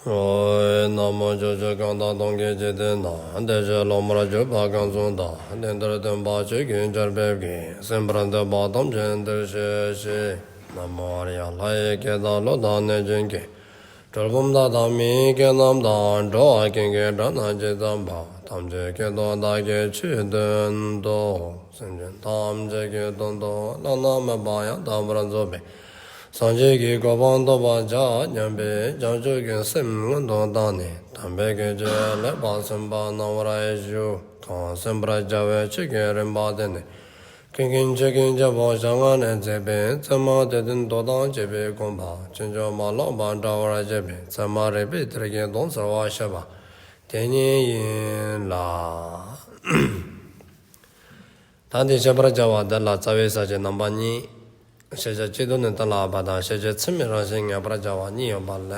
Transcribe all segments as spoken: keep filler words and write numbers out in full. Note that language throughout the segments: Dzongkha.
ཨོ། ན་མོ། ཕྱོགས་བཅུ་གང་དག་སྟོང་གི་འཇིག་རྟེན་ན། བདེ་གཤེགས་སློབ་མར་གྱུར་པ་གང་བཞུགས་དང་། དེང་འདིར་སྟོན་པ་ཆོས་ཀྱི་ཆར་འབེབས་ཀྱིས། གསན་པར་འདོད་པ་ཐམས་ཅད་འདིར་གཤེགས་ཤིག། ན་མོ་ཨཱརྱ། ལྷ་ཡི་སྐད་དང་ཀླུ་དང་གནོད་སྦྱིན་གྱི། གྲུལ་བུམ་དག་དང་མི་ཡི་སྐད་རྣམས་དང་། འགྲོ་བ་ཀུན་གྱི་སྒྲ་རྣམས་ཇི་ཙམ་པ། ཐམས་ཅད་སྐད་དུ་བདག་གིས་ཆོས་བསྟན་ཏོ། སེམས་ཅན་ཐམས་ཅད་ཀྱི་དོན་དུ་བླ་ན་མེད་པ་ཡང་དག་པར་རྫོགས་པའི་སངས་རྒྱས་ཀྱི་གོ་འཕང་ཐོབ་པར་བྱ་སྙམ་པའི་བྱང་ཆུབ་ཀྱི་སེམས་སྔོན་དུ་བཏང་ནས་དམ་པའི་དགེ་ཆོས་ལེགས་པར་གསན་པ་གནང་བར་ཞུ། གང་གསན་པར་བྱ་བའི་ཆོས་ཀྱི་རིམ་པ་དེ་ནི། ཀུན་མཁྱེན་ཆོས་ཀྱི་རྒྱལ་པོ་ཞལ་སྔ་ནས་མཛད་པའི་ཚད་མ་སྡེ་བདུན་མདོ་དང་བཅས་པའི་དགོངས་པ་ཕྱིན་ཅི་མ་ལོག་པར་འགྲེལ་བར་བྱེད་པའི་ཚད་མ་རིགས་པའི་གཏེར་གྱི་དོན་གསལ་བར་བཤད་པ་དེ་ཉིད་ཡིན་ལ། ད་འདི་བཤད་པར་བྱ་བ་དེ་ལ་རྩ་བའི་ས་བཅད་རྣམ་པ་གཉིས། ཤེས་བྱ་སྤྱི་ལྡོག་ནས་གཏན་ལ་དབབ་པ་དང་། ཤེས་བྱེད་ཚད་མའི་རང་བཞིན་ངེས་པར་བྱ་བ་གཉིས་ཡོད་པ་ལས།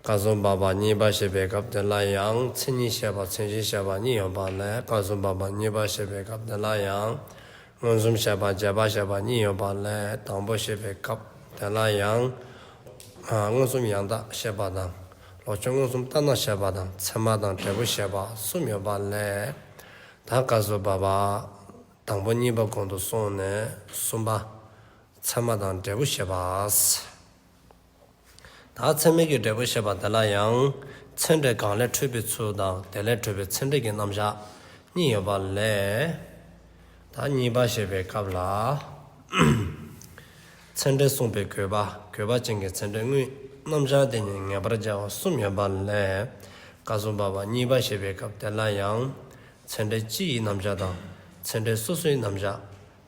སྐབས་སུ་བབ་པ་གཉིས་པ་བཤད་པའི་སྐབས་དེ་ལ་ཡང་མཚན་ཉིད་བཤད་པ་མཚན་གཞི་བཤད་པ་གཉིས་ཡོད་པ་ལས། སྐབས་སུ་བབ་པ་གཉིས་པ་བཤད་པའི་སྐབས་དེ་ལ་ཡང་མངོན་སུམ་བཤད་པ་རྗེས་དཔག་བཤད་པ་གཉིས་ཡོད་པ་ལས། དང་པོ་བཤད་པའི་སྐབས་དེ་ལ་ཡང་ཨ་མངོན་སུམ་ཡང་དག་བཤད་པ་དང་། ལོག་ཕྱོགས་མངོན་སུམ་ལྟར་སྣང་བཤད་པ་དང་། ཚད་མ་དང་འབྲས་བུ་བཤད་པ་གསུམ་ཡོད་པ་ལས། ད་སྐབས་སུ་བབ་པ་དང་པོ་གཉིས་པ་གོང་དུ་སོང་ནས་གསུམ་པ་ཚད་མ་དང་འབྲས་བུ་བཤད་པ། ད་ཚད་མའི་གི་འབྲས་བུ་བཤད་པ་དེ་ལ་ཡང་ཚད་འབྲས་གང་ལས་འཕྲོས་པའི་ཚུལ་དང་། དེ་ལས་འཕྲོས་པའི་ཚད་འབྲས་ཀྱི་རྣམ་གཞག་གཉིས་ཡོད་པ་ལས། ད་གཉིས་པ་བཤད་པའི་སྐབས་ལ་ཚད་འབྲས་གསུངས་པའི་དགོས་པ། དགོས་པ་ཅན་གྱི་ཚད་འབྲས་དངོས། རྣམ་གཞག་དེ་ཉིད་ངེས་པར་བྱ་བ་གསུམ་ཡོད་པ་ལས། སྐབས་སུ་བབ་པ་གཉིས་པ་བཤད་པའི་སྐབས་དེ་ལ་ཡང་ཚད་འབྲས་སྤྱི་ཡི་རྣམ་གཞག་དང་། ཚད་འབྲས་སོ་སོའི་རྣམ་གཞག།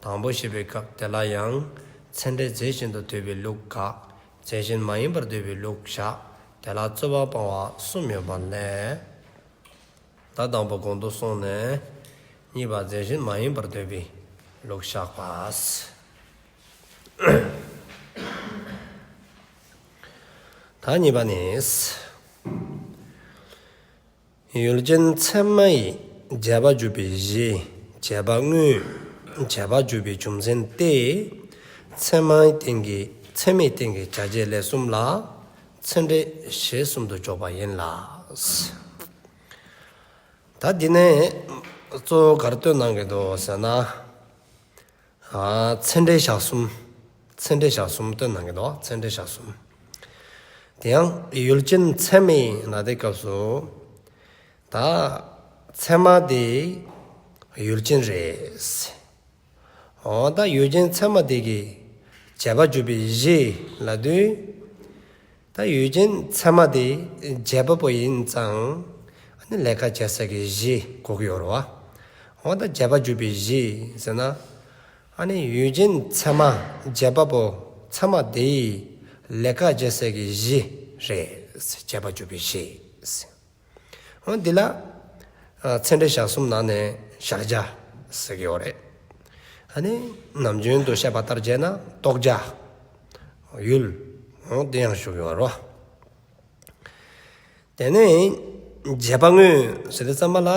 དང་པོ་བཤད་པའི་སྐབས་དེ་ལ་ཡང་ཚད་འབྲས་རྫས་གཞན་དུ་འདོད་པའི་ལུགས་དགག། རྫས་གཞན་མ་ཡིན་པར་འདོད་པའི་ལུགས་བཞག། དེ་ལ་རྩོད་པ་སྤང་བ་གསུམ་ཡོད་པ་ལས། ད་དང་པོ་གོང་དུ་སོང་ནས་གཉིས་པ་རྫས་གཞན་མ་ཡིན་པར་འདོད་པའི་ལུགས་བཞག་པ། ད་གཉིས་པ་ནི། ཡུལ་ཅན་ཚད་མ་ཡི་རྗེས་དཔག་འཇུག་པའི་གཞི། རྗེས་དཔག་དངོས། རྗེས་དཔག་འཇུག་པའི་རྒྱུ་མཚན་ཏེ། ཚད་མའི་སྟེང་གི་ཚད་མའི་སྟེང་གི་བྱ་བྱེད་ལས་གསུམ་ལ་ཚད་འབྲས་གཞི་གསུམ་དུ་འཇོག་པ་ཡིན་ལ། ད་འདི་ནས་གཙོ་བོ་ག་རེ་སྟོན་གནང་གི་འདུག་ཟེར་ན། ཨ་ཚད་འབྲས་བཞག་གསུམ། ཚད་འབྲས་བཞག་གསུམ་སྟོན་གནང་གི་འདུག་ཚད་འབྲས་བཞག་གསུམ། དེ་ཡང་ཡུལ་ཅན་ཚད་མའི་ལ་དེ་སྐབས་སུ། ད་ཚད་མ་དེ་ཡུལ་ཅན་རེད། འོ་ད་ཡུལ་ཅན་ཚད་མ་དེ་གི་རྗེས་དཔག་འཇུག་པའི་གཞི་ལ་དུས། ད་ཡུལ་ཅན་ཚད་མ་དེ་རྗེས་དཔག་པོ་ཡིན་ཙང་། ཨ་ནི་ལས་ཀ་བྱེད་སའི་གི་གཞི་དགོས་ཀྱི་ཡོད་རེད་བ། འོ་ད་རྗེས་དཔག་འཇུག་པའི་གཞི་ཟེར་ན། ཨ་ནི་ཡུལ་ཅན་ཚད་མ་རྗེས་དཔག་པོ་ཚད་མ་དེ་ལས་ཀ་བྱེད་སའི་གི་གཞི་རེད། རྗེས་དཔག་འཇུག་པའི་གཞི། འོ་འདི་ལ་ཨ་ཚད་འབྲས་བཞག་གསུམ་ནང་ནས་གཞལ་བྱ་ཟེར་གྱི་ཡོད་རེད། ཨ་ནི་ནམ་རྒྱུན་དུ་བཤད་པ་ལྟར་བྱས་ན་རྟོགས་བྱ། ཡུལ། འོ་དེ་ཡང་ཞུ་གི་ཡོད་རེད། དེ་ནས་རྗེས་དཔག་དངོས་ཟེར་དུས་ཙམ་པ་ལ།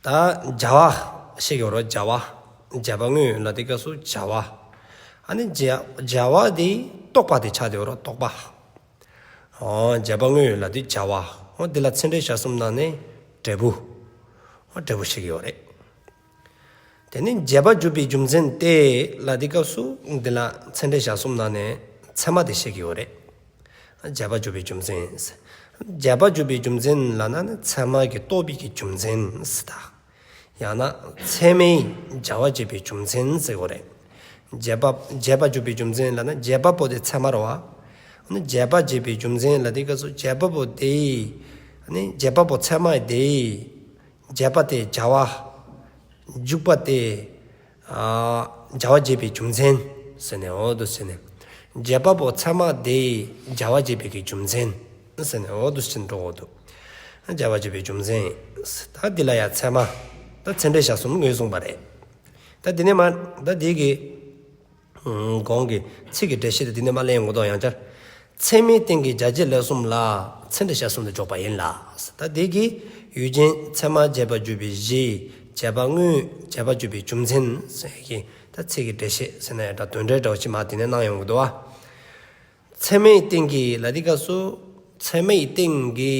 ད་བྱ་བ་ཞིག་ཡོད་རེད། བྱ་བ། རྗེས་དཔག་དངོས་ལ་དེ་སྐབས་སུ་བྱ་བ། ཨ་ནི་བྱ་བྱ་བ་དེ་རྟོགས་པ་དེ་ཆགས་བསྡད་ཡོད་རེད། རྟོགས་པ། འོ་རྗེས་དཔག་དངོས་ལ་དེ་བྱ་བ། འོ་དེ་ལ་ཚད་འབྲས་བཞག་གསུམ་ནང་ནས་འབྲས་བུ། འོ་འབྲས་བུ་ཞིག་ཡོད་རེད། དེ་ནས་རྗེས་དཔག་འཇུག་པའི་རྒྱུ་མཚན་ཏེ་ལ་དེ་སྐབས་སུ་འདི་ལ་ཚད་འབྲས་བཞག་གསུམ་ནང་ནས་ཚད་མ་དེ་བཤད་ཀྱི་ཡོད་རེད། རྗེས་དཔག་འཇུག་པའི་རྒྱུ་མཚན། རྗེས་དཔག་འཇུག་པའི་རྒྱུ་མཚན་ལབ་ན་ནི་ཚད་མ་གི་རྟོགས་པའི་གི་རྒྱུ་མཚན་ཟེར་ད། ཡང་ན་ཚད་མའི་བྱ་བ་བྱེད་པའི་རྒྱུ་མཚན་ཟེར་དགོས་རེད། རྗེས་དཔག་རྗེས་དཔག་འཇུག་པའི་རྒྱུ་མཚན་ལབ་ན་རྗེས་དཔག་པོ་དེ་ཚད་མ་རེད་བ། ཨ་ནི་རྗེས་དཔག་བྱེད་པའི་རྒྱུ་མཚན་ལ་དེ་སྐབས་སུ་རྗེས་དཔག་པོ་དེ་ཡི། ཨ་ནི་རྗེས་དཔག་པོ་ཚད་མ་དེ་ཡི། རྗེས་དཔག་དེ་བྱ་བ། འཇུག་པ་དེ། ཨ་བྱ་བ་བྱེད་པའི་རྒྱུ་མཚན་ཟེར་ནས་འོ་དུ་ཟེར་ནས། རྗེས་དཔག་པོ་ཚད་མ་དེ་ཡི་བྱ་བ་བྱེད་པའི་གི་རྒྱུ་མཚན་ཟེར་ནས་འོ་དུ་ཟེར་འགྲོ་འོ་དུ། རྗེས་དཔག་བྱེད་པའི་རྒྱུ་མཚན། ད་འདི་ལ་ཡང་ཚད་མ། ད་ཚད་འབྲས་བཞག་གསུམ་ངོས་བཟུང་བ་རེད། ད་འདི་ནས་མ་ད་འདི་གི། གོང་གི་ཚིག་གི་འགྲེལ་བཤད་དེ་འདི་ནས་མ་ལེན་ཡོང་གི་འདུག་ཡང་བསྐྱར། ཚད་མའི་སྟེང་གི་བྱ་བྱེད་ལས་གསུམ་ལ་ཚད་འབྲས་བཞག་གསུམ་དུ་འཇོག་པ་ཡིན་ལ། ད་འདི་གི་ཡུལ་ཅན་ཚད་མ་རྗེས་དཔག་འཇུག་པའི་གཞི། རྗེས་དཔག་དངོས། རྗེས་དཔག་འཇུག་པའི་རྒྱུ་མཚན་ཟེར་གྱི་ད་ཚིག་གི་འགྲེལ་བཤད་ཟེར་ན་ཡང་འདྲ་དོན་འགྲེལ་འདྲ་བོ་ཅིག་མ་འདི་ནས་གནང་ཡོང་གི་འདུག་བ། ཚད་མའི་སྟེང་གི་ལ་འདི་སྐབས་སུ། ཚད་མའི་སྟེང་གི་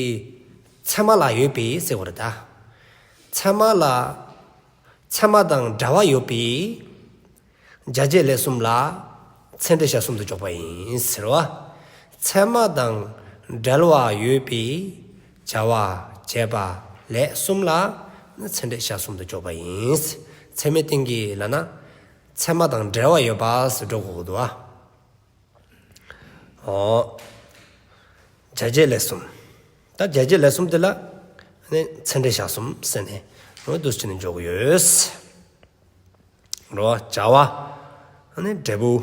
ཚད་མ་ལ་ཡོད་པའི་ཟེར་བ་རེད་ད། ཚད་མ་ལ་ཚད་མ་དང་འབྲེལ་བ་ཡོད་པའི་བྱ་བྱེད་ལས་གསུམ་ལ་ཚད་འབྲས་བྱ་གསུམ་དུ་འཇོག་པ་ཡིན་ཟེར་བ། ཚད་མ་དང་འབྲེལ་བ་ཡོད་པའི་བྱ་བ་བྱེད་པ་ལས་གསུམ་ལ་ཚད་འབྲས་བྱ་གསུམ་དུ་འཇོག་པ་ཡིན། ཚད་མའི་སྟེང་གི་ལབ་ན་ཚད་མ་དང་འབྲེལ་བ་ཡོད་པ་ཟེར་འགྲོ་དགོས་འདུག་བ། ཨོ། བྱ་བྱེད་ལས་གསུམ། ད་བྱ་བྱེད་ལས་གསུམ་དེ་ལ་ནི་ཚད་འབྲས་བྱ་གསུམ་ཟེར་ནས་འོ་འདུག་སེ་བྱས་ནས་འཇོག་གི་ཡོད། རོ། བྱ་བ། ནི་འབྲས་བུ།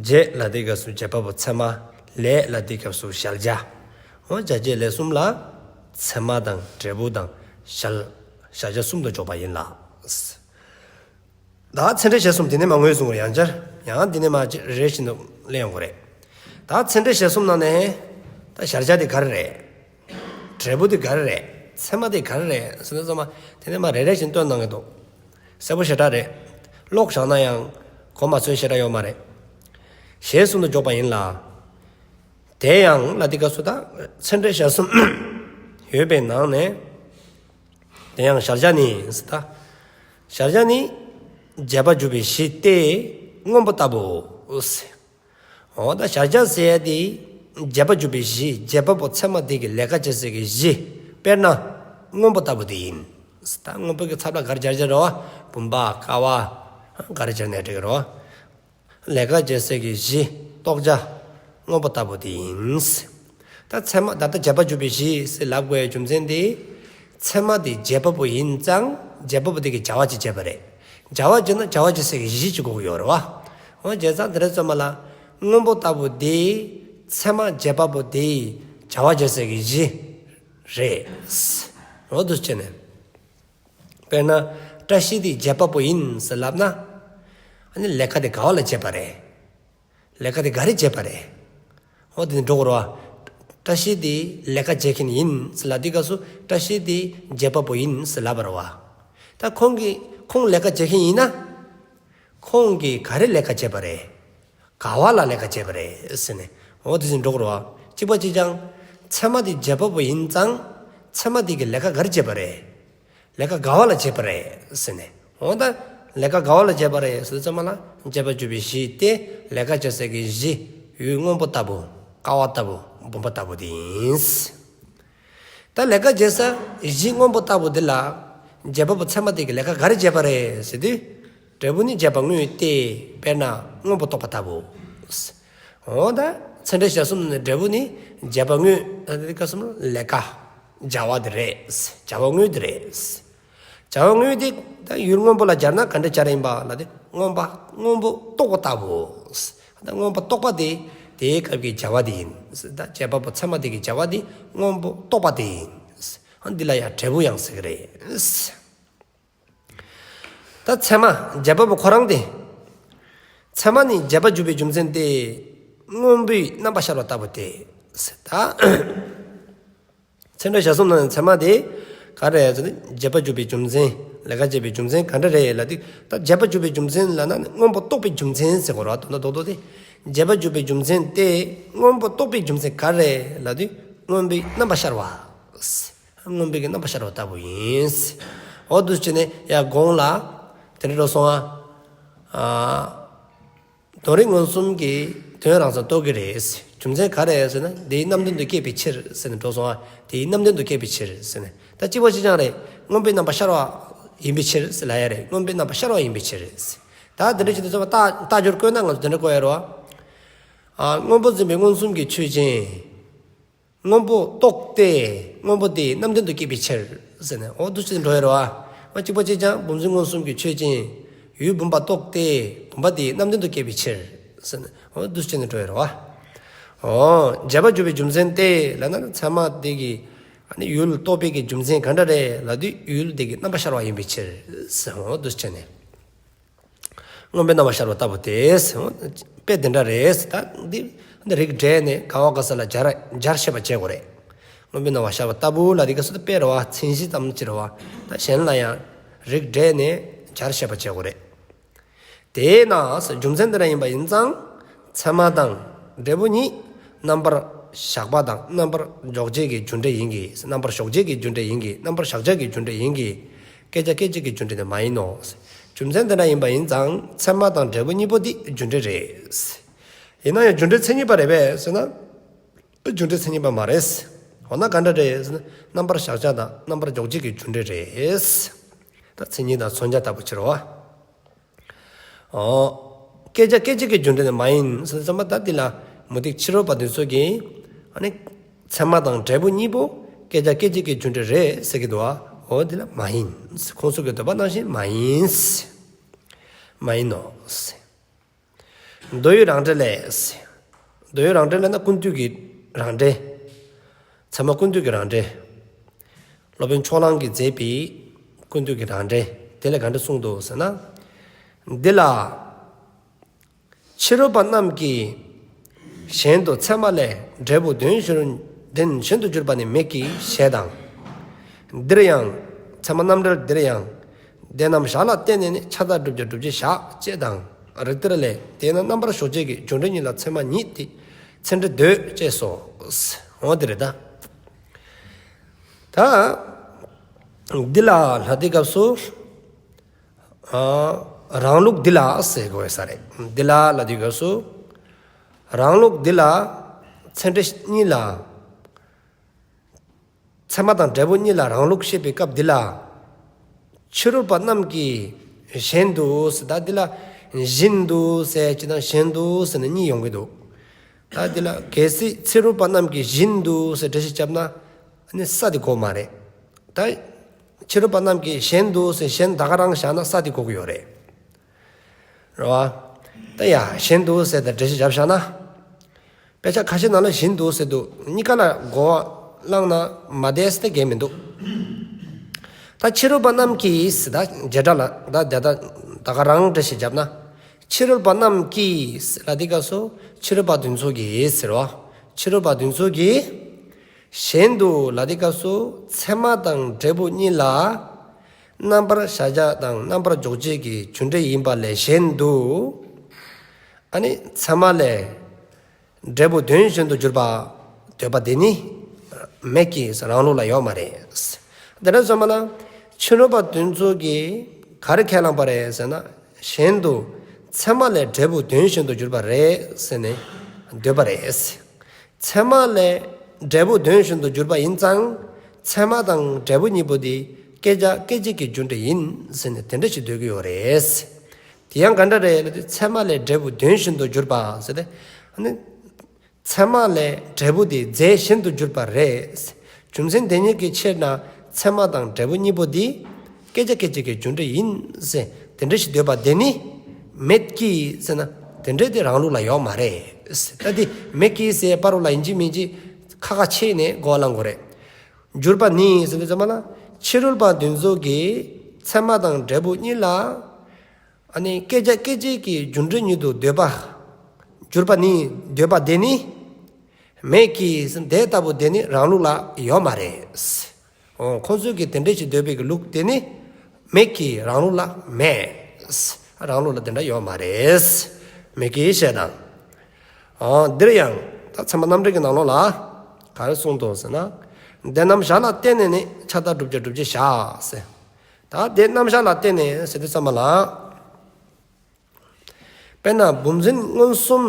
བྱེད་ལ་དེའི་སྐབས་སུ་བྱེད་པ་པོ་ཚད་མ། ལས་ལ་དེའི་སྐབས་སུ་གཞལ་བྱ། འོ་བྱ་བྱེད་ལས་གསུམ་ལ་ཚད་མ་དང་འབྲས་བུ་དང་གཞལ་གཞལ་བྱ་གསུམ་དུ་འཇོག་པ་ཡིན་ལ། ད་ཚད་འབྲས་བྱ་གསུམ་དེ་ནས་མ་ངོས་བཟུང་བར་ཡང་བསྐྱར་ཡང་དེ་ནས་མ་རེ་རེ་བཞིན་དུ་གླེང་དགོས་རེད། ད་ཚད་འབྲས་བྱ་གསུམ་ནང་ནས་ད་གཞལ་བྱ་དེ་ག་རེ་རེད། འབྲས་བུ་དེ་ག་རེ་རེད། ཚད་མ་དེ་ག་རེ་རེད་ཟེར་ན་ཚང་མ་དེ་ནས་མ་རེ་རེ་བཞིན་སྟོན་གནང་གི་འདུག། གསལ་པོ་ཞེ་དྲག་རེད། ཀློག་བཞག་ན་ཡང་གོ་མ་ཚོད་ཞེ་དྲག་ཡོད་མ་རེད། ཞེས་གསུམ་དུ་འཇོག་པ་ཡིན་ལ། དེ་ཡང་ལ་དེའི་སྐབས་སུ་ད་ཚད་འབྲས་བྱ་གསུམ་ཡོད་པའི་ནང་ནས། དེ་ཡང་གཞལ་བྱ་ནི་ཟེར་ད། གཞལ་བྱ་ནི་བྱེད་པ་འཇུག་པའི་གཞི་སྟེ་སྔོན་པོ་ལྟ་བུའོ། འོ་ད་གཞལ་བྱ་ཟེར་ཡ་དེ་བྱེད་པ་འཇུག་པའི་གཞི་བྱེད་པ་པོ་ཚད་མ་དེ་གི་ལས་ཀ་བྱེད་སའི་གི་གཞི། དཔེར་ན་སྔོན་པོ་ལྟ་བུ་དེ་ཡིན། ད་སྔོན་པོ་གི་ཚབ་ལ་ག་རེ་སྦྱར་སྦྱར་རེད་བ། བུམ་པ་ཀ་བ་ག་རེ་སྦྱར་ནའི་འགྲིག་གི་རེད་བ། ལས་ཀ་བྱེད་སའི་གི་གཞི་རྟོགས་བྱ་སྔོན་པོ་ལྟ་བུ་དེ་ཡིན། ད་ཚད་མ་ད་ལྟ་བྱེད་པ་འཇུག་པའི་གཞི་ཟེར་ལབ་དགོས་ཡའི་རྒྱུ་མཚན་དེ། ཚད་མ་དེ་བྱེད་པ་པོ་ཡིན་ཙང་བྱེད་པ་པོ་དེ་གིས་བྱ་བ་ཅིག་བྱེད་པ་རེད། བྱ་བ་བྱེད་ན་བྱ་བ་བྱེད་སའི་གི་གཞི་ཅིག་དགོས་ཀྱི་ཡོད་རེད་བ། འོ་བྱས་ཙང་དེ་རེད་ཚོད་མ་ལ་སྔོན་པོ་ལྟ་བུ་དེ་ཚད་མ་བྱེད་པ་པོ་དེ་བྱ་བ་བྱེད་སའི་གི་གཞི་རེད། འོ་འདུག་བྱས་ནས། དཔེར་ན་བཀྲ་ཤིས་དེ་བྱེད་པ་པོ་ཡིན་ཟེར་ལབ་ན། ཨ་ནི་ལས་ཀ་དེ་ག་བ་ལ་བྱེད་པ་རེད། ལས་ཀ་དེ་ག་རེ་བྱེད་པ་རེད། འོ་དེ་ནི་འགྲོ་གི་རེད་བ། བཀྲ་ཤིས་དེ་ལས་ཀ་བྱེད་མཁན་ཡིན་ཟེར་ལབ་དུས་སྐབས་སུ་བཀྲ་ཤིས་དེ་བྱེད་པ་པོ་ཡིན་ཟེར་ལབ་པ་རེད་བ། ད་ཁོང་གིས་ཁོང་ལས་ཀ་བྱེད་མཁན་ཡིན་ན། ཁོང་གིས་ག་རེ་ལས་ཀ་བྱེད་པ་རེད། ག་བ་ལ་ལས་ཀ་བྱེད་པ་རེད་ཟེར་ནས། འོ་དེ་བཞིན་འགྲོ་གི་རེད་བ། གཅིག་པ་གཅིག་རྐྱང་། ཚད་མ་དེ་བྱེད་པ་པོ་ཡིན་ཙང་། ཚད་མ་དེ་གིས་ལས་ཀ་ག་རེ་བྱེད་པ་རེད། ལས་ཀ་ག་བ་ལ་བྱེད་པ་རེད་ཟེར་ནས། འོ་ད་ལས་ཀ་ག་བ་ལ་བྱེད་པ་རེད་ཟེར་ཙམ་པ་ལ་བྱེད་པ་འཇུག་པའི་གཞི་སྟེ་ལས་ཀ་བྱེད་སའི་གི་གཞི་ཡུལ་སྔོན་པོ་ལྟ་བུ། ཀ་བ་ལྟ་བུ། བུམ་པ་ལྟ་བུ་དེ་ཡིན། ད་ལས་ཀ་བྱེད་ས་གཞི་སྔོན་པོ་ལྟ་བུ་འདི་ལ་བྱེད་པ་པོ་ཚད་མ་དེ་གིས་ལས་ཀ་ག་རེ་བྱེད་པ་རེད་ཟེར་དུས། འབྲས་བུ་ནི་བྱེད་པ་དངོས་ཏེ། དཔེར་ན་སྔོན་པོ་རྟོགས་པ་ལྟ་བུ། འོ་ད་ཚད་འབྲས་བྱ་གསུམ་ནི་འབྲས་བུ་ནི་བྱེད་པ་དངོས། ད་དེ་སྐབས་སུ་ལས་ཀ་བྱ་བ་དེ་རེད། བྱ་བ་དངོས་དེ་རེད། བྱ་བ་དངོས་དེ་ད་ཡུལ་སྔོན་པོ་ལ་སྦྱར་ན་ག་འདྲ་སྦྱར་ཡིན་པ་ལ་དེ་སྔོན་པ་སྔོན་པོ་རྟོགས་པ་ལྟ་བུ། ད་སྔོན་པོ་རྟོགས་པ་དེ་དེའི་སྐབས་ཀྱི་བྱ་བ་དེ་ཡིན། ད་བྱེད་པ་པོ་ཚད་མ་དེ་གི་བྱ་བ་དེ་སྔོན་པོ་རྟོགས་པ་དེ་ཡིན། འདི་ལ་ཡང་འབྲས་བུ་ཡང་ཟེར་གི་རེད། ད་ཚད་མ་བྱེད་པ་པོ་ཁོ་རང་དེ། ཚད་མ་ནི་བྱེད་པ་འཇུག་པའི་རྒྱུ་མཚན་ཏེ། སྔོན་པོའི་རྣམ་པ་ཤར་བ་ལྟ་བུ་སྟེ། ད་ཚད་འབྲས་བྱ་གསུམ་ནང་ནས་ཚད་མ་དེ་ག་རེ་ཟེར་ན་བྱེད་པ་འཇུག་པའི་རྒྱུ་མཚན། ལས་ཀ་བྱེད་པའི་རྒྱུ་མཚན་ག་འདྲ་རེད་ལབ་དུས། ད་བྱེད་པ་འཇུག་པའི་རྒྱུ་མཚན་ལབ་ན་ནི་སྔོན་པོ་རྟོགས་པའི་རྒྱུ་མཚན་ཟེར་དགོས་རེད་བ། དོན་དག་རྡོག་རྡོག་དེ། བྱེད་པ་འཇུག་པའི་རྒྱུ་མཚན་ཏེ། སྔོན་པོ་རྟོགས་པའི་རྒྱུ་མཚན་ག་རེ་ལབ་དུས། སྔོན་པོའི་རྣམ་པ་ཤར་བ། སྔོན་པོའི་གི་རྣམ་པ་ཤར་བ་ལྟ་བུ་ཡིན། འོ་འདུག་བྱས་ནས་ཡར་གོང་ལ་དེ་འདྲ་འགྲོ་སོང་ང་། ཨ། དོན་རིག་མངོན་སུམ་གྱི་དོན་རང་སར་རྟོགས་ཀྱི་རེད། རྒྱུ་མཚན་ག་རེ་ཟེར་ན་དེའི་རྣམ་ལྡན་དུ་སྐྱེས་པའི་ཕྱིར་ཟེར་ནས་འགྲོ་སོང་ང་། དེའི་རྣམ་ལྡན་དུ་སྐྱེས་པའི་ཕྱིར་ཟེར་ནས། ད་གཅིག་པ་གཅིག་རྐྱང་རེད། སྔོན་པོའི་རྣམ་པ་ཤར་བ་ཡིན་པའི་ཕྱིར་ཟེར་ལབ་ཡ་རེད། སྔོན་པོའི་རྣམ་པ་ཤར་བ་ཡིན་པའི་ཕྱིར་ཟེར། ད་དེ་འདྲ་བྱས་ནས་ཚོད་མ་རྟགས་རྟགས་སྦྱོར་བཀོད་ན་ང་ཚོ་དེ་འདྲ་བཀོད་ཡ་རེད་བ། ཨ། སྔོན་པོ་འཛིན་པའི་མངོན་སུམ་གྱི་ཆོས་ཅན། སྔོན་པོ་རྟོགས་ཏེ། སྔོན་པོ་དེའི་རྣམ་ལྡན་དུ་སྐྱེས་པའི་ཕྱིར་ཟེར་ནས། འོ་འདུག་སེ་འགྲོ་ཡ་རེད་བ། འོ་གཅིག་པ་གཅིག་རྐྱང་བུམ་འཛིན་མངོན་སུམ་གྱི་ཆོས་ཅན། ཡུལ་བུམ་པ་རྟོགས་ཏེ། བུམ་པ་དེའི་རྣམ་ལྡན་དུ་སྐྱེས་པའི་ཕྱིར་ཟེར་ནས། འོ་འདུག་སེ་འགྲོ་ཡ་རེད་བ། འོ་བྱེད་པ་འཇུག་པའི་རྒྱུ་མཚན་ཏེ་ལབ་ན་ཚད་མ་དེ་གི་ཨ་ནི་ཡུལ་རྟོགས་པའི་གི་རྒྱུ་མཚན་ག་འདྲ་རེད་ལབ་དུས། ཡུལ་དེ་གི་རྣམ་པ་ཤར་བ་ཡིན་པའི་ཕྱིར་ཟེར། འོ་འདུག་སེ་ནས། སྔོན་པོའི་རྣམ་པ་ཤར་བ་ལྟ་བུ་སྟེ། དཔེ་དེ་འདྲ་རེད། ད་འདི་འདི་རིགས་འགྲེ་ནས་ག་བ་ག་ས་ལ་སྦྱར་སྦྱར་ཤེས་པ་བྱེད་དགོས་རེད། སྔོན་པོའི་རྣམ་པ་ཤར་བ་ལྟ་བུ་ལ་དེ་ག་སུ་དཔེ་རེད་བ། མཚན་གཞི་ཙམ་ཅིག་རེད་བ། ད་གཞན་ལ་ཡང་རིགས་འགྲེ་ནས་སྦྱར་ཤེས་པ་བྱེད་དགོས་རེད། དེས་ན་རྒྱུ་མཚན་དེ་འདྲ་ཡིན་པ་ཡིན་ཙང་། ཚད་མ་དང་འབྲས་བུ་གཉིས་རྣམ་པར་ བཞག་པ་དང་རྣམ་པར་འཇོག་བྱེད་ཀྱི་རྒྱུ་འབྲས་ཡིན་གྱི། རྣམ་པར་གཞག་བྱེད་ཀྱི་རྒྱུ་འབྲས་ཡིན་གྱི། རྣམ་པར་གཞག་བྱ་གི་རྒྱུ་འབྲས་ཡིན་གྱི། བསྐྱེད་བྱ་སྐྱེད་བྱེད་ཀྱི་རྒྱུ་འབྲས་ནི་མ་ཡིན་ནོ། རྒྱུ་མཚན་དེ་འདྲ་ཡིན་པ་ཡིན་ཙང་ཚད་མ་དང་འབྲས་བུ་གཉིས་པོ་འདི་རྒྱུ་འབྲས་རེད། ཡིན་ན་ཡང་རྒྱུ་འབྲས་མཚན་ཉིད་པ་རེད་པས་ཟེར་ན། རྒྱུ་འབྲས་མཚན་ཉིད་པ་མ་རེད། འོ་ན་ག་འདྲ་རེད་ཟེར་ན། རྣམ་པར་གཞག་བྱ་དང་རྣམ་པར་འཇོག་བྱེད་ཀྱི་རྒྱུ་འབྲས་རེད། ད་མཚན་ཉིད་དང་མཚོན་བྱ་ལྟ་བུ་ཕྱིར་རོ། ཨོ། བསྐྱེད་བྱ་སྐྱེད་བྱེད་ཀྱི་རྒྱུ་འབྲས་ནི་མ་ཡིན་ཟེར་ཙམ་པ་ད་འདི་ལ་མུ་སྟེགས་ཕྱི་རོལ་པ་འདི་ཚོ་གིས་ཨ་ནི་ཚད་མ་དང་འབྲས་བུ་གཉིས་པོ་བསྐྱེད་བྱ་སྐྱེད་བྱེད་ཀྱི་རྒྱུ་འབྲས་རེད་ཟེར་གྱི་འདུག་ཨ། འོ་འདི་ལ་མ་ཡིན། ཁོང་ཚོ་གི་འདོད་པ་ནང་བཞིན་མ་ཡིན། མ་ཡིན་ནོ། མདོ་ཡུལ་རང་འགྲེལ་ལས། མདོ་ཡུལ་རང་འགྲེལ་ལབ་ན་ཀུན་བཏུས་ཀྱི་རང་འགྲེལ། ཚད་མ་ཀུན་བཏུས་ཀྱི་རང་འགྲེལ། སློབ་དཔོན་ཕྱོགས་གླང་གིས་མཛད་པའི་ཀུན་བཏུས་ཀྱི་རང་འགྲེལ་དེ་ལ་ག་འདྲ་གསུངས་འདུག་ཟེར་ན། འདི་ལ་ཕྱི་རོལ་པ་རྣམས་ཀྱིས་གཞན་དུ་ཚད་མ་ལས་འབྲས་བུ་དོན་གཞན་དོན་གཞན་དུ་གྱུར་པ་ནི་མེད་ཀྱི་ཞེས་དང་། འདིར་ཡང་། ཚད་མ་རྣམ་འགྲེལ་འདིར་ཡང་། དེ་རྣམས་གཞག་ལ་བརྟེན་ནས་ནི་ཆ་དང་བསྒྲུབ་བྱ་བསྒྲུབ་བྱེད་བཞག་ཅེས་དང་། རིགས་གཏེར་ལས། དེས་ན་རྣམ་པར་གཞག་བྱེད་ཀྱི་རྒྱུ་འབྲས་ཉིད་ལ་ཚད་མ་ཉིད་དེ་ཚད་འབྲས་འདོད་ཅེས་སོ། འོ་དེ་རེད་ད། ད་འདི་ལ་ལྷག་དེའི་སྐབས་སུ། ཨ། རང་ལུགས་འདི་ལ་ཟེར་དགོས་ས་རེད། འདི་ལ་ལ་དེའི་སྐབས་སུ། རང་ལུགས་འདི་ལ་ཚད་འབྲས་གཉིས་ལ། ཚད་མ་དང་འབྲས་བུ་གཉིས་ལ་རང་ལུགས་བཤད་པའི་སྐབས་འདི་ལ། ཕྱི་རོལ་པ་རྣམས་ཀྱིས་གཞན་དུ་ཟེར་ད་འདི་ལ་བཞིན་དུ་ཟེར་གཅིག་དང་གཞན་དུ་ཟེར་ནས་གཉིས་ཡོང་གི་འདུག་ད་འདི་ལ་གལ་སྲིད་ཕྱི་རོལ་པ་རྣམས་ཀྱིས་བཞིན་དུ་ཟེར་འགྲེལ་བཤད་བརྒྱབ་ན་ཨ་ནི་ས་དེ་གོ་མ་རེད། ད་ཕྱི་རོལ་པ་རྣམས་ཀྱིས་གཞན་དུ་ཟེར་གཞན་ད་ག་རང་བཞག་ན་ས་དེ་གོ་གི་ཡོད་རེད། རེད་བ། ད་ཡ་གཞན་དུ་ཟེར་ད་འགྲེལ་བཤད་བརྒྱབ་བཞག་ན། དཔེ་ཆ་ཁ་ཤས་ནང་ལ་བཞིན་དུ་ཟེར་འདུག་གཉིས་ཀ་ལ་གོ་བ་བླངས་ན་མ་བདེ་སྟེ་འགལ་མི་འདུག་ད་ཕྱི་རོལ་པ་རྣམས་ཀྱིས་ཟེར་ད་བྱེ་བྲག་ལ་ད་དེ་ད་ད་ག་རང་འགྲེལ་བཤད་བརྒྱབ་ན། ཕྱི་རོལ་པ་རྣམས་ཀྱིས་ཟེར་ལ་དེའི་སྐབས་སུ་ཕྱི་རོལ་པ་དེ་ཚོ་གིས་ཟེར་བ། ཕྱི་རོལ་པ་དེ་ཚོ་གིས་གཞན་དུ་ལ་དེའི་སྐབས་སུ་ཚད་མ་དང་འབྲས་བུ་གཉིས་ལ་རྣམ་པར་གཞག་བྱ་དང་རྣམ་པར་འཇོག་བྱེད་ཀྱི་རྒྱུ་འབྲས་ཡིན་པ་ལས་གཞན་དུ། ཨ་ནི་ཚད་མ་ལས་འབྲས་བུ་དོན་གཞན་དུ་གྱུར་པ་འདོད་པ་དེ་ནི་མེད་ཀྱི་རང་ལུགས་ལ་ཡོད་མ་རེད། དེ་འདྲ་སོང་བ་ན་ཕྱི་རོལ་པ་དེ་ཚོ་གིས་ག་རེ་ཁས་བླངས་པ་རེད་ཟེར་ན། གཞན་དུ་ཚད་མ་ལས་འབྲས་བུ་དོན་གཞན་དུ་གྱུར་པ་རེད་ཟེར་ནས་འདོད་པ་རེད། ཚད་མ་ལས་འབྲས་བུ་དོན་གཞན་དུ་གྱུར་པ་ཡིན་ཙང་ཚད་མ་དང་འབྲས་བུ་གཉིས་པོ་དེ་བསྐྱེད་བྱ་སྐྱེད་བྱེད་ཀྱི་རྒྱུ་འབྲས་ཡིན་ཟེར་ནས་དེ་འདྲ་ཞིག་འདོད་ཀྱི་ཡོད་རེད། དེ་ཡང་ག་འདྲ་རེད་ལབ་དུས་ཚད་མ་ལས་འབྲས་བུ་དོན་གཞན་དུ་གྱུར་པ་ཟེར་ཏེ། ཨ་ནི་ཚད་མ་ལས་འབྲས་བུ་དེ་རྫས་གཞན་དུ་གྱུར་པ་རེད། རྒྱུ་མཚན་དེ་ཉིད་ཀྱི་ཕྱིར་ན་ཚད་མ་དང་འབྲས་བུ་གཉིས་པོ་དེ་བསྐྱེད་བྱ་སྐྱེད་བྱེད་ཀྱི་རྒྱུ་འབྲས་ཡིན་ཟེར་དེ་འདྲ་ཞིག་འདོད་པ་དེ་ནི་མེད་ཀྱི་ཟེར་ན་དེ་འདྲ་དེ་རང་ལུགས་ལ་ཡོད་མ་རེད། ད་དེ་མེད་ཀྱི་ཟེར་བར་ལ་ཡིན་གཅིག་མིན་གཅིག་ཁ་ཁ་ཕྱེ་ནས་གོ་བ་བླང་དགོས་རེད། གྱུར་པ་ནི་ཟེར་དུས་ཙམ་པ་ལ་ཕྱི་རོལ་པ་དེ་ཚོ་གིས་ཚད་མ་དང་འབྲས་བུ་གཉིས་ལ། ཨ་ནི་བསྐྱེད་བྱ་སྐྱེད་བྱེད་ཀྱི་རྒྱུ་འབྲས་ཉིད་དུ་འདོད་པ། གྱུར་པ་ནི་འདོད་པ་དེ་ནི་མེད་ཀྱི་ཟེར་དེ་ལྟ་བུ་དེ་ནི་རང་ལུགས་ལ་ཡོད་མ་རེད། འོ་ཁོང་ཚོས་ཀྱིས་དེ་འདྲ་ཞིག་འདོད་པའི་གི་ལུགས་དེ་ནི་མེད་ཀྱི་རང་ལུགས་ལ་མེད། རང་ལུགས་ལ་དེ་འདྲ་ཡོད་མ་རེད། མེད་ཀྱི་ཞེས་དང་། འོ་འདིར་ཡང་ད་ཚད་མ་རྣམ་འགྲེལ་གྱི་ནང་ལོགས་ལ་ག་རེ་གསུངས་འདུག་ཟེར་ན། དེ་རྣམས་གཞག་ལ་བརྟེན་ནས་ནི་ཆ་དང་བསྒྲུབ་བྱ་བསྒྲུབ་བྱེད་བཞག་ཟེར། ད་དེ་རྣམ་གཞག་ལ་བརྟེན་ནས་ཟེར་དུས་ཙམ་པ་ལ། དཔེར་ན་བུམ་འཛིན་མངོན་སུམ་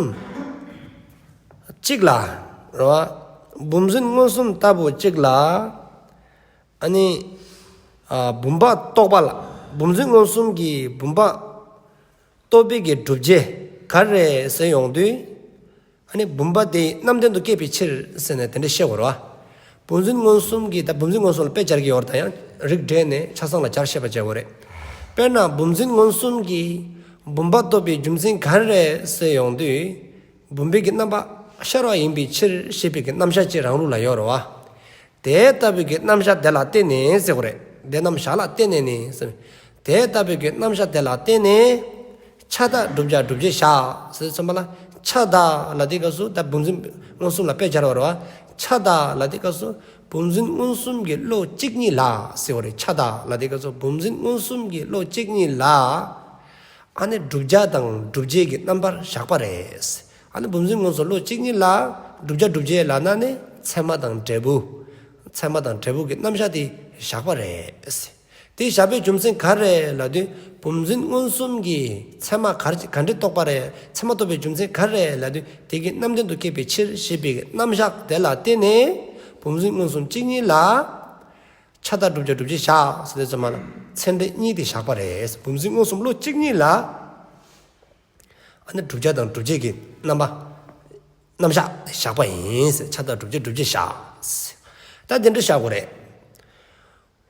གཅིག་ལ་རེད་བ། བུམ་འཛིན་མངོན་སུམ་ལྟ་བུ་གཅིག་ལ། ཨ་ནི་ཨ་བུམ་པ་རྟོགས་པ་ལ། བུམ་འཛིན་མངོན་སུམ་གྱིས་བུམ་པ་རྟོགས་པའི་གི་སྒྲུབ་བྱེད་ག་རེ་ཟེར་ཡོང་དུས། ཨ་ནི་བུམ་པ་དེ་རྣམ་ལྡན་དུ་སྐྱེས་པའི་ཕྱིར་ཟེར་ནས་དེ་འདྲ་བཤད་དགོས་རེད་བ། བུམ་འཛིན་མངོན་སུམ་གྱིས་ད་བུམ་འཛིན་མངོན་སུམ་ལ་དཔེ་སྦྱར་གྱི་ཡོད་རེད། ད་ཡང་རིགས་འགྲེ་ནས་ཆ་ཚང་ལ་སྦྱར་ཤེས་པ་བྱེད་དགོས་རེད། དཔེར་ན་བུམ་འཛིན་མངོན་སུམ་གྱིས་བུམ་པ་རྟོགས་པའི་རྒྱུ་མཚན་ག་རེ་རེད་ཟེར་ཡོང་དུས། བུམ་པའི་གི་རྣམ་པ་ཤར་བ་ཡིན་པའི་ཕྱིར་ཞེས་པའི་གི་རྣམ་གཞག་ཅིག་རང་ལུགས་ལ་ཡོད་རེད་བ། དེ་ལྟ་བུའི་གི་རྣམ་གཞག་དེ་ལ་བརྟེན་ནས་ཟེར་དགོས་རེད། དེ་རྣམས་གཞག་ལ་བརྟེན་ནས་ནི་ཟེར། དེ་ལྟ་བུའི་གི་རྣམ་གཞག་དེ་ལ་བརྟེན་ནས། ཆ་དང་བསྒྲུབ་བྱ་བསྒྲུབ་བྱེད་བཞག་ཟེར་ཙམ་པ་ལ། ཆ་དང་ལ་དེའི་སྐབས་སུ་ད་བུམ་འཛིན་མངོན་སུམ་ལ་དཔེ་སྦྱར་བ་རེད་བ། ཆ་དང་ལ་དེའི་སྐབས་སུ་བུམ་འཛིན་མངོན་སུམ་གྱི་བློ་གཅིག་ཉིད་ལ་ཟེར་བ་རེད། ཆ་དང་ལ་དེའི་སྐབས་སུ་བུམ་འཛིན་མངོན་སུམ་གྱི་བློ་གཅིག་ཉིད་ལ། ཨ་ནི་བསྒྲུབ་བྱ་དང་སྒྲུབ་བྱེད་ཀྱི་རྣམ་པར་གཞག་པ་རེད། ཨ་ནི་བུམ་འཛིན་མངོན་སུམ་བློ་གཅིག་ཉིད་ལ་བསྒྲུབ་བྱ་བསྒྲུབ་བྱེད་ལབ་ན་ནི་ཚད་མ་དང་འབྲས་བུ། ཚད་མ་དང་འབྲས་བུ་གི་རྣམ་གཞག་དེ་བཞག་པ་རེད། དེ་བཞག་པའི་རྒྱུ་མཚན་ག་རེ་ལབ་དུས་བུམ་འཛིན་མངོན་སུམ་གྱི་ཚད་མ་ག་རེ་ག་འདྲ་རྟོགས་པ་རེད། ཚད་མ་རྟོགས་པའི་རྒྱུ་མཚན་ག་རེ་ལབ་དུས་དེ་གི་རྣམ་ལྡན་དུ་སྐྱེས་པའི་ཕྱིར་ཞེས་པའི་རྣམ་གཞག་དེ་ལ་བརྟེན་ནས་བུམ་འཛིན་མངོན་སུམ་གཅིག་ཉིད་ལ་ཆ་དང་བསྒྲུབ་བྱ་བསྒྲུབ་བྱེད་བཞག་ཟེར་དུས་ཙམ་པ་ལ་ཚད་འབྲས་གཉིས་དེ་བཞག་པ་རེད། བུམ་འཛིན་མངོན་སུམ་བློ་གཅིག་ཉིད་ལ། ཨ་ནི་བསྒྲུབ་བྱ་དང་བསྒྲུབ་བྱེད་ཀྱི་རྣམ་པ། རྣམ་གཞག་བཞག་པ་ཡིན། ཆ་དང་བསྒྲུབ་བྱ་བསྒྲུབ་བྱེད་བཞག་ད་དེ་འདྲ་བཞག་དགོས་རེད།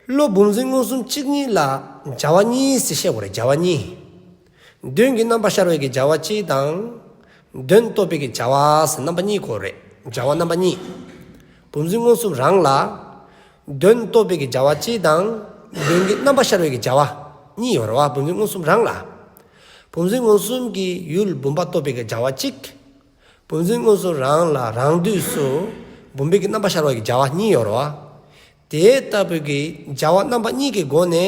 བློ་བུམ་འཛིན་མངོན་སུམ་གཅིག་ཉིད་ལ་བྱ་བ་གཉིས་ཞེས་བཤད་དགོས་རེད། བྱ་བ་གཉིས། དོན་གྱི་རྣམ་པ་ཤར་བའི་གི་བྱ་བ་གཅིག་དང་། དོན་རྟོགས་པའི་གི་བྱ་བ་ཟེར་རྣམ་པ་གཉིས་དགོས་རེད། བྱ་བ་རྣམ་པ་གཉིས། བུམ་འཛིན་མངོན་སུམ་རང་ལ། དོན་རྟོགས་པའི་གི་བྱ་བ་གཅིག་དང་། དོན་གྱི་རྣམ་པ་ཤར་བའི་གི་བྱ་བ་གཉིས་ཡོད་རེད་བ། བུམ་འཛིན་མངོན་སུམ་རང་ལ། བུམ་འཛིན་མངོན་སུམ་གྱི་ཡུལ་བུམ་པ་རྟོགས་པའི་གི་བྱ་བ་གཅིག་བུམ་འཛིན་མངོན་སུམ་རང་ལ་རང་དུས་སུ་བུམ་པའི་གི་རྣམ་པ་ཤར་བའི་གི་བྱ་བ་གཉིས་ཡོད་རེད་བ། དེ་ལྟ་བུའི་གི་བྱ་བ་རྣམ་པ་གཉིས་ཀྱི་སྒོ་ནས་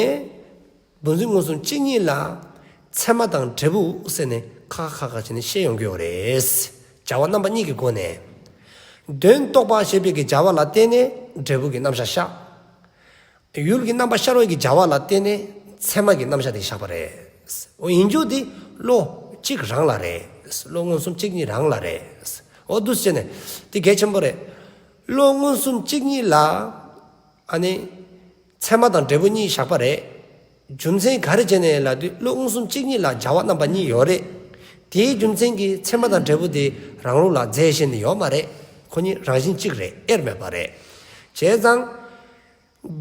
བུམ་འཛིན་མངོན་སུམ་གཅིག་ཉིད་ལ་ཚད་མ་དང་འབྲས་བུ་ཟེར་ནས་ཁ་ཁ་ཁ་བྱས་ནས་བཤད་ཡོང་གི་ཡོད་རེད། བྱ་བ་རྣམ་པ་གཉིས་ཀྱི་སྒོ་ནས། དོན་རྟོགས་པ་ཞེས་པའི་གི་བྱ་བ་ལ་བརྟེན་ནས་འབྲས་བུ་གི་རྣམ་གཞག་བཞག་ཡུལ་གྱི་རྣམ་པ་ཤར་བའི་གི་བྱ་བ་ལ་བརྟེན་ནས་ཚད་མ་གི་རྣམ་གཞག་དེ་བཞག་པ་རེད། འོ་ཡིན་རྒྱུ་དེ་བློ་གཅིག་རང་ལ་རེད། བློ་མངོན་སུམ་གཅིག་ཉིད་རང་ལ་རེད། འོ་འདུག་སེ་བྱས་ནས་དེ་གལ་ཆེན་པོ་རེད། བློ་མངོན་སུམ་གཅིག་ཉིད་ལ་ཨ་ནི་ཚད་མ་དང་འབྲས་བུ་གཉིས་བཞག་པ་རེད། རྒྱུ་མཚན་ག་རེ་བྱས་ནས་ལབ་དུས་བློ་མངོན་སུམ་གཅིག་ཉིད་ལ་བྱ་བ་རྣམ་པ་གཉིས་ཡོད་རེད། དེའི་རྒྱུ་མཚན་གྱིས་ཚད་མ་དང་འབྲས་བུ་དེ་རང་ལུགས་ལ་རྫས་གཞན་ཡོད་མ་རེད། ཁོ་གཉིས་རང་བཞིན་གཅིག་རེད། དབྱེར་མེད་པ་རེད། བྱས་ཙང་།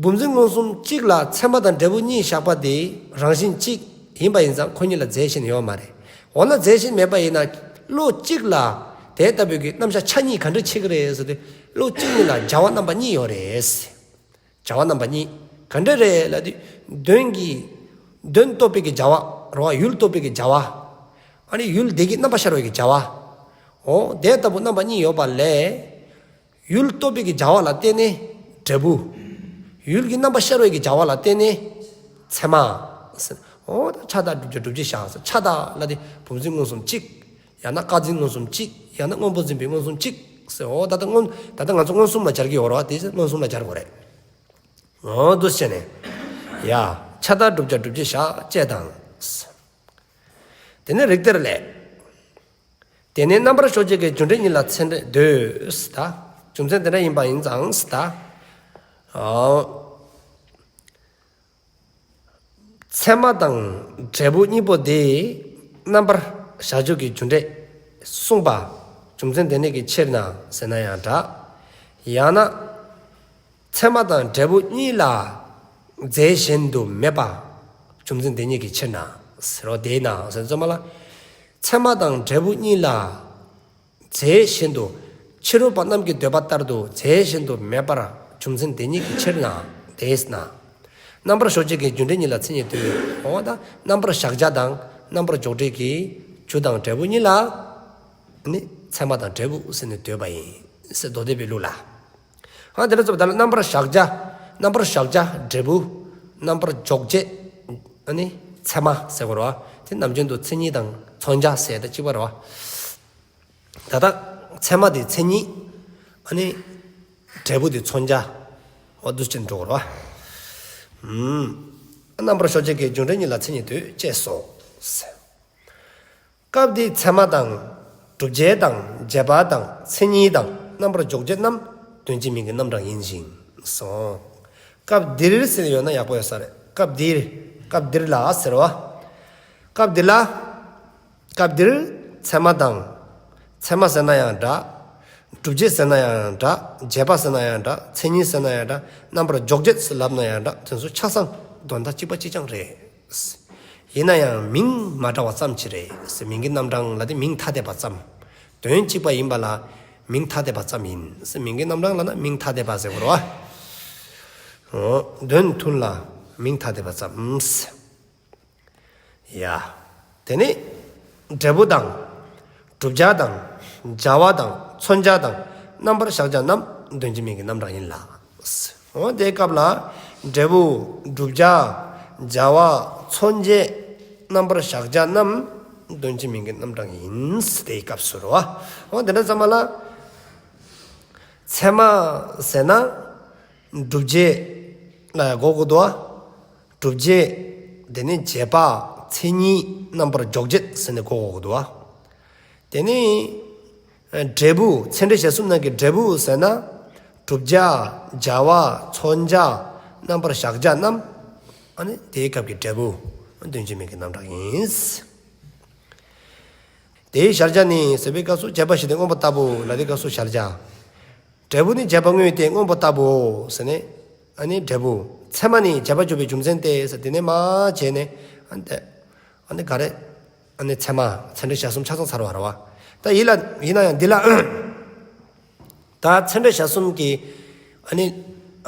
བུམ་འཛིན་མངོན་སུམ་གཅིག་ལ་ཚད་མ་དང་འབྲས་བུ་གཉིས་བཞག་པ་དེ་རང་བཞིན་གཅིག་ཡིན་པ་ཡིན་ཙང་ཁོ་གཉིས་ལ་རྫས་གཞན་ཡོད་མ་རེད། འོ་ན་རྫས་གཞན་མེད་པ་ཡིན་ན་བློ་གཅིག་ལ་དེ་ལྟ་བུའི་གི་རྣམ་གཞག་ཆ་གཉིས་ག་འདྲ་ཕྱེ་གི་རེད་ཟེར་དུས་བློ་གཅིག་ཉིད་ལ་བྱ་བ་རྣམ་པ་གཉིས་ཡོད་རེད། བྱ་བ་རྣམ་པ་གཉིས་ག་འདྲ་རེད་ལབ་དུས་དོན་གྱི་དོན་རྟོགས་པའི་གི་བྱ་བ་རེད་བ། ཡུལ་རྟོགས་པའི་གི་བྱ་བ། ཨ་ནི་ཡུལ་དེ་གི་རྣམ་པ་ཤར་བའི་གི་བྱ་བ། འོ་དེ་ལྟ་བུ་རྣམ་པ་གཉིས་ཡོད་པ་ལས། ཡུལ་རྟོགས་པའི་གི་བྱ་བ་ལ་བརྟེན་ནས་འབྲས་བུ། ཡུལ་གྱི་རྣམ་པ་ཤར་བའི་གི་བྱ་བ་ལ་བརྟེན་ནས་ཚད་མ། འོ་ད་ཆ་དང་བསྒྲུབ་བྱ་བསྒྲུབ་བྱེད་བཞག་ཆ་དང་ལབ་དེ་བུམ་འཛིན་མངོན་སུམ་གཅིག་ཡང་ན་སྐར་འཛིན་མངོན་སུམ་གཅིག་ཡང་ན་སྔོན་པོ་འཛིན་པའི་མངོན་སུམ་གཅིག་ཟེར། འོ་ད་ལྟ་སྔོན་ད་ལྟ་ང་ཚོ་མངོན་སུམ་ལ་སྦྱར་གྱི་ཡོད་རེད་བ། དེ་མངོན་སུམ་ལ་སྦྱར་དགོས་རེད། འོ་འདུག་སེ་བྱས་ནས། ཡ། ཆ་དང་བསྒྲུབ་བྱ་བསྒྲུབ་བྱེད་བཞག་ཅེས་དང་། དེ་ནས་རིགས་གཏེར་ལས། དེ་ནས་རྣམ་པར་ཞོག་བྱེད་ཀྱི་རྒྱུ་འབྲས་གཉིས་ལ་ཚད་འབྲས་འདོད་ཟེར་ད། རྒྱུ་མཚན་དེ་འདྲ་ཡིན་པ་ཡིན་ཙང་ཟེར་ད། ཨོ། ཚད་མ་དང་འབྲས་བུ་གཉིས་པོ་དེ་རྣམ་པར་གཞག་འཇུག་གི་རྒྱུ་འབྲས་གསུངས་པ་རྒྱུ་མཚན་དེ་ཉིད་ཀྱི་ཕྱིར་ན་ཟེར་ན་ཡང་འདྲ། ཡང་ན། ཚད་མ་དང་འབྲས་བུ་གཉིས་ལ་རྫས་གཞན་དུ་མེད་པ་རྒྱུ་མཚན་དེ་ཉིད་ཀྱི་ཕྱིར་ན་ཟེར་རོ། དེས་ན་ཟེར་ཙམ་པ་ལ། ཚད་མ་དང་འབྲས་བུ་གཉིས་ལ་རྫས་གཞན་དུ་ཕྱི་རོལ་པ་རྣམས་ཀྱི་འདོད་པ་ལྟར་དུ་རྫས་གཞན་དུ་མེད་པར་རྒྱུ་མཚན་དེ་ཉིད་ཀྱི་ཕྱིར་ན་དེས་ན། རྣམ་པར་ཞོག་བྱེད་ཀྱི་རྒྱུ་འབྲས་གཉིས་ལ་མཚན་ཉིད་འདོད། འོ་ད་རྣམ་པར་གཞག་བྱ་དང་རྣམ་པར་འཇོག་བྱེད་ཀྱི་རྒྱུ་དང་འབྲས་བུ་གཉིས་ལ་ནི་ཚད་མ་དང་འབྲས་བུ་ཟེར་ནས་འདོད་པ་ཡིན་ཟེར་མདོ་སྡེ་པའི་ལུགས་ལ། ཨ་དེ་ལ་ཚོ་ད་ལ་རྣམ་པར་གཞག་བྱ། རྣམ་པར་གཞག་བྱ་འབྲས་བུ། རྣམ་པར་འཇོག་བྱེད། ཨ་ནི་ཚད་མ་ཟེར་དགོས་རེད་བ། དེ་ནམ་རྒྱུན་དུ་མཚན་ཉིད་དང་མཚོན་བྱ་ཟེར་ད་གཅིག་པ་རེད་བ། ད་ལྟ་ཚད་མ་དེ་མཚན་ཉིད། ཨ་ནི་འབྲས་བུ་དེ་མཚོན་བྱ། འོ་འདུག་ཅན་འགྲོ་དགོས་རེད་བ། ཨུམ། རྣམ་པར་ཞོག་བྱེད་ཀྱི་རྒྱུ་འབྲས་གཉིས་ལ་མཚན་ཉིད་འདོད་ཅེས་སོ། སྐབས་འདིའི་ཚད་མ་དང་། བསྒྲུབ་བྱེད་དང་། བྱེད་པ་དང་། མཚན་ཉིད་དང་། རྣམ་པར་འཇོག་བྱེད་རྣམས་དོན་གཅིག་མིང་གི་རྣམ་གྲངས་ཡིན་ཞིང་། སོ། སྐབས་འདིར་ཟེར་ཡོད་ན་ཡག་པོ་ཡོད་ས་རེད། སྐབས་འདིར། སྐབས་འདིར་ལ་ཟེར་བ། སྐབས་འདི་ལ། སྐབས་འདིར་ཚད་མ་དང་། ཚད་མ་ཟེར་ན་ཡང་འདྲ། བསྒྲུབ་བྱེད་ཟེར་ན་ཡང་འདྲ། བྱེད་པ་ཟེར་ན་ཡང་འདྲ། མཚན་ཉིད་ཟེར་ན་ཡང་འདྲ། རྣམ་པར་འཇོག་བྱེད་ཟེར་ལབ་ན་ཡང་འདྲ། དེ་ཚོ་ཆ་ཚང་དོན་དག་གཅིག་པ་གཅིག་རྐྱང་རེད། ཡིན་ན་ཡང་མིང་མ་འདྲ་བ་ཙམ་ཅིག་རེད། མིང་གི་རྣམ་གྲངས་ལ་དེ་མིང་ཐ་དད་པ་ཙམ། དོན་གཅིག་པ་ཡིན་པ་ལ་མིང་ཐ་དད་པ་ཙམ་ཡིན། མིང་གི་རྣམ་གྲངས་ལ་ན་མིང་ཐ་དད་པ་ཟེར་དགོས་རེད་བ། འོ། དོན་མཐུན་ལ་མིང་ཐ་དད་པ་ཙམ། ཡ། དེ་ནི་འབྲས་བུ་དང་། བསྒྲུབ་བྱ་དང་། བྱ་བ་དང་། མཚོན་བྱ་དང་། རྣམ་པར་གཞག་བྱ་རྣམས་དོན་གཅིག་མིང་གི་རྣམ་གྲངས་ཡིན་ལ། འོ་དེའི་སྐབས་ལ་འབྲས་བུ། བསྒྲུབ་བྱ། བྱ་བ། མཚོན་བྱེད། རྣམ་པར་གཞག་བྱ་རྣམས་ དོན་གཅིག་མིང་གི་རྣམ་གྲངས་ཡིན། དེའི་སྐབས་སུ་རོ། འོ་དེ་འདྲ་ཙམ་ལ། ཚད་མ་ཟེར་ན། སྒྲུབ་བྱེད་ལ་ཡང་གོ་དགོས་འདུག་བ། སྒྲུབ་བྱེད། དེ་ནས་བྱེད་པ། མཚན་ཉིད། རྣམ་པར་འཇོག་བྱེད་ཟེར་ནས་གོ་དགོས་འདུག་བ། དེ་ནས་འབྲས་བུ། ཚད་འབྲས་གཞལ་གསུམ་ནང་གི་འབྲས་བུ་ཟེར་ན། བསྒྲུབ་བྱ། བྱ་བ། མཚོན་བྱ། རྣམ་པར་གཞག་བྱ་རྣམས། ཨ་ནི་དེའི་སྐབས་ཀྱི་འབྲས་བུ། དོན་གཅིག་མིང་གི་རྣམ་གྲངས་ཡིན། དེའི་གཞལ་བྱ་ནི་ཟེར་བའི་སྐབས་སུ་བྱས་པ་བཞི་སྟེ་མངོན་པར་བརྟག་པའོ་ལབ་དུས་སྐབས་སུ་གཞལ་བྱ། འབྲས་བུ་ནི་བྱས་པ་དངོས་ཏེ་མངོན་པར་བརྟག་པའོ་ཟེར་ནས། ཨ་ནི་འབྲས་བུ། ཚད་མ་ནི་བྱས་པ་འཇུག་པའི་རྒྱུ་མཚན་ཏེ་ཟེར། དེ་ནས་མ་བྱས་ནས། ཨ་ནི་དེ། ཨ་ནི་ག་རེ། ཨ་ནི་ཚད་མ། ཚད་འབྲས་གཞལ་གསུམ་ཆ་ཚང་ཚར་བ་རེད་བ། ད་ཡིན་ལ་ཡིན་ན་ཡང་འདི་ལ། ད་ཚད་འབྲས་གཞལ་གསུམ་གྱི། ཨ་ནི།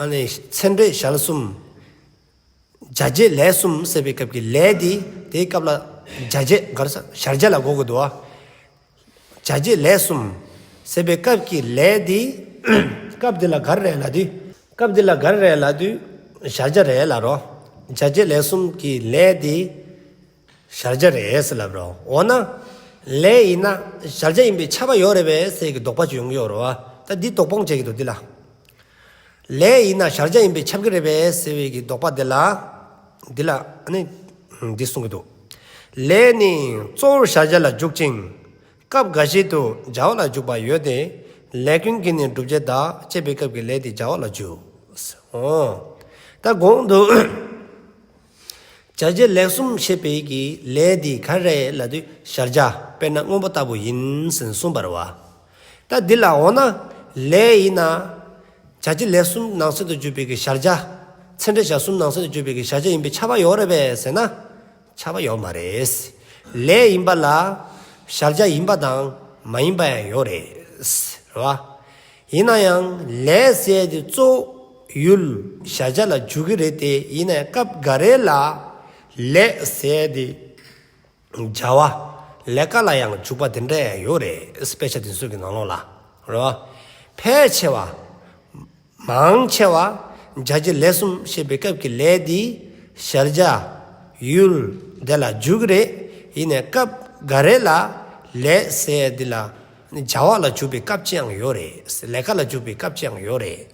ཨ་ནི་ཚད་འབྲས་གཞལ་གསུམ། བྱ་བྱེད་ལས་གསུམ་ཟེར་བའི་སྐབས་ཀྱི་ལས་འདི་དེའི་སྐབས་ལ་བྱ་བྱེད་ག་རེ་ཟེར་གཞལ་བྱ་ལ་གོ་དགོས་འདུག་བ། བྱ་བྱེད་ལས་གསུམ་ཟེར་བའི་སྐབས་ཀྱི་ལས་འདི་སྐབས་འདི་ལ་ག་རེ་རེད་ལབ་དུས། སྐབས་འདི་ལ་ག་རེ་རེད་ལབ་དུས། གཞལ་བྱ་རེད་ལབ་རོ། བྱ་བྱེད་ལས་གསུམ་གྱི་ལས་འདི་གཞལ་བྱ་རེད་ཟེར་ལབ་རོ། འོ་ན་ལས་ཡིན་ན་གཞལ་བྱ་ཡིན་པས་ཁྱབ་པ་ཡོད་རེད་པས་ཟེར་གྱི་དོགས་པ་ཅིག་ཡོང་གི་ཡོད་རེད་བ། ད་འདི་དོགས་སྤོང་བྱེད་ཀྱི་འདུག་འདི་ལ། ལས་ཡིན་ན་གཞལ་བྱ་ཡིན་པས་ཁྱབ་ཀྱི་རེད་པས་ཟེར་བའི་གི་དོགས་པ་དེ་ལ། འདི་ལ་ཨ་ནི་འདི་གསུང་གི་འདུག་ལས་ནི་གཙོ་བོར་གཞལ་བྱ་ལ་འཇུག་ཅིང་། སྐབས་འགའ་ཞིག་ཏུ་བྱ་བ་ལ་འཇུག་པ་ཡོད་དེ། ལས་ཀུན་གྱི་ནི་སྒྲུབ་བྱེད་བདག་ཅེས་པའི་སྐབས་ཀྱི་ལས་དེ་བྱ་བ་ལ་འཇུག་འོ། ད་གོང་དུ། བྱ་བྱེད་ལས་གསུམ་ཞེས་པའི་གི་ལས་འདི་ག་རེ་ལབ་དུས་གཞལ་བྱ། དཔེར་ན་མངོན་པར་བརྟག་པ་ཡིན་ཟེར་གསུངས་པ་རེད་བ། ད་འདི་ལ་འོ་ན་ལས་ཡིན་ན་བྱ་བྱེད་ལས་གསུམ་ནང་གསེས་སུ་གྱུར་པའི་གི་གཞལ་བྱ། ཚད་འབྲས་གཞལ་གསུམ་ནང་གསེས་སུ་གྱུར་པའི་གི་གཞལ་བྱ་ཡིན་པས་ཁྱབ་པ་ཡོད་རེད་པས་ཟེར་ན། ཁྱབ་པ་ཡོད་མ་རེད། ལས་ཡིན་པ་ལ་གཞལ་བྱ་ཡིན་པ་དང་མ་ཡིན་པ་ཡང་ཡོད་རེད། རེད་བ། ཡིན་ན་ཡང་ལས་ཟེར་དེ་གཙོ་བོ་ཡུལ་གཞལ་བྱ་ལ་འཇུག་གི་རེད་དེ། ཡིན་ན་ཡང་སྐབས་འགའ་རེ་ལ་ལས་ཟེར་དེ་བྱ་བ་ལས་ཀ་ལ་ཡང་འཇུག་པ་དེ་འདྲ་ཡང་ཡོད་རེད། དཔེ་ཆ་དེ་ཚོ་གི་ནང་ལོགས་ལ་རེད་བ། ཕལ་ཆེ་བ། མང་ཆེ་བ་བྱ་བྱེད་ལས་གསུམ་ཞེས་པའི་སྐབས་ཀྱི་ལས་འདི་གཞལ་བྱ་ཡུལ་དེ་ལ་འཇུག་གི་རེད། ཡིན་ནའི་སྐབས་འགའ་རེ་ལ་ལས་ཟེར་འདི་ལ་བྱ་བ་ལ་འཇུག་པའི་སྐབས་ཅིག་ཡང་ཡོད་རེད། ལས་ཀ་ལ་འཇུག་པའི་སྐབས་ཅིག་ཡང་ཡོད་རེད།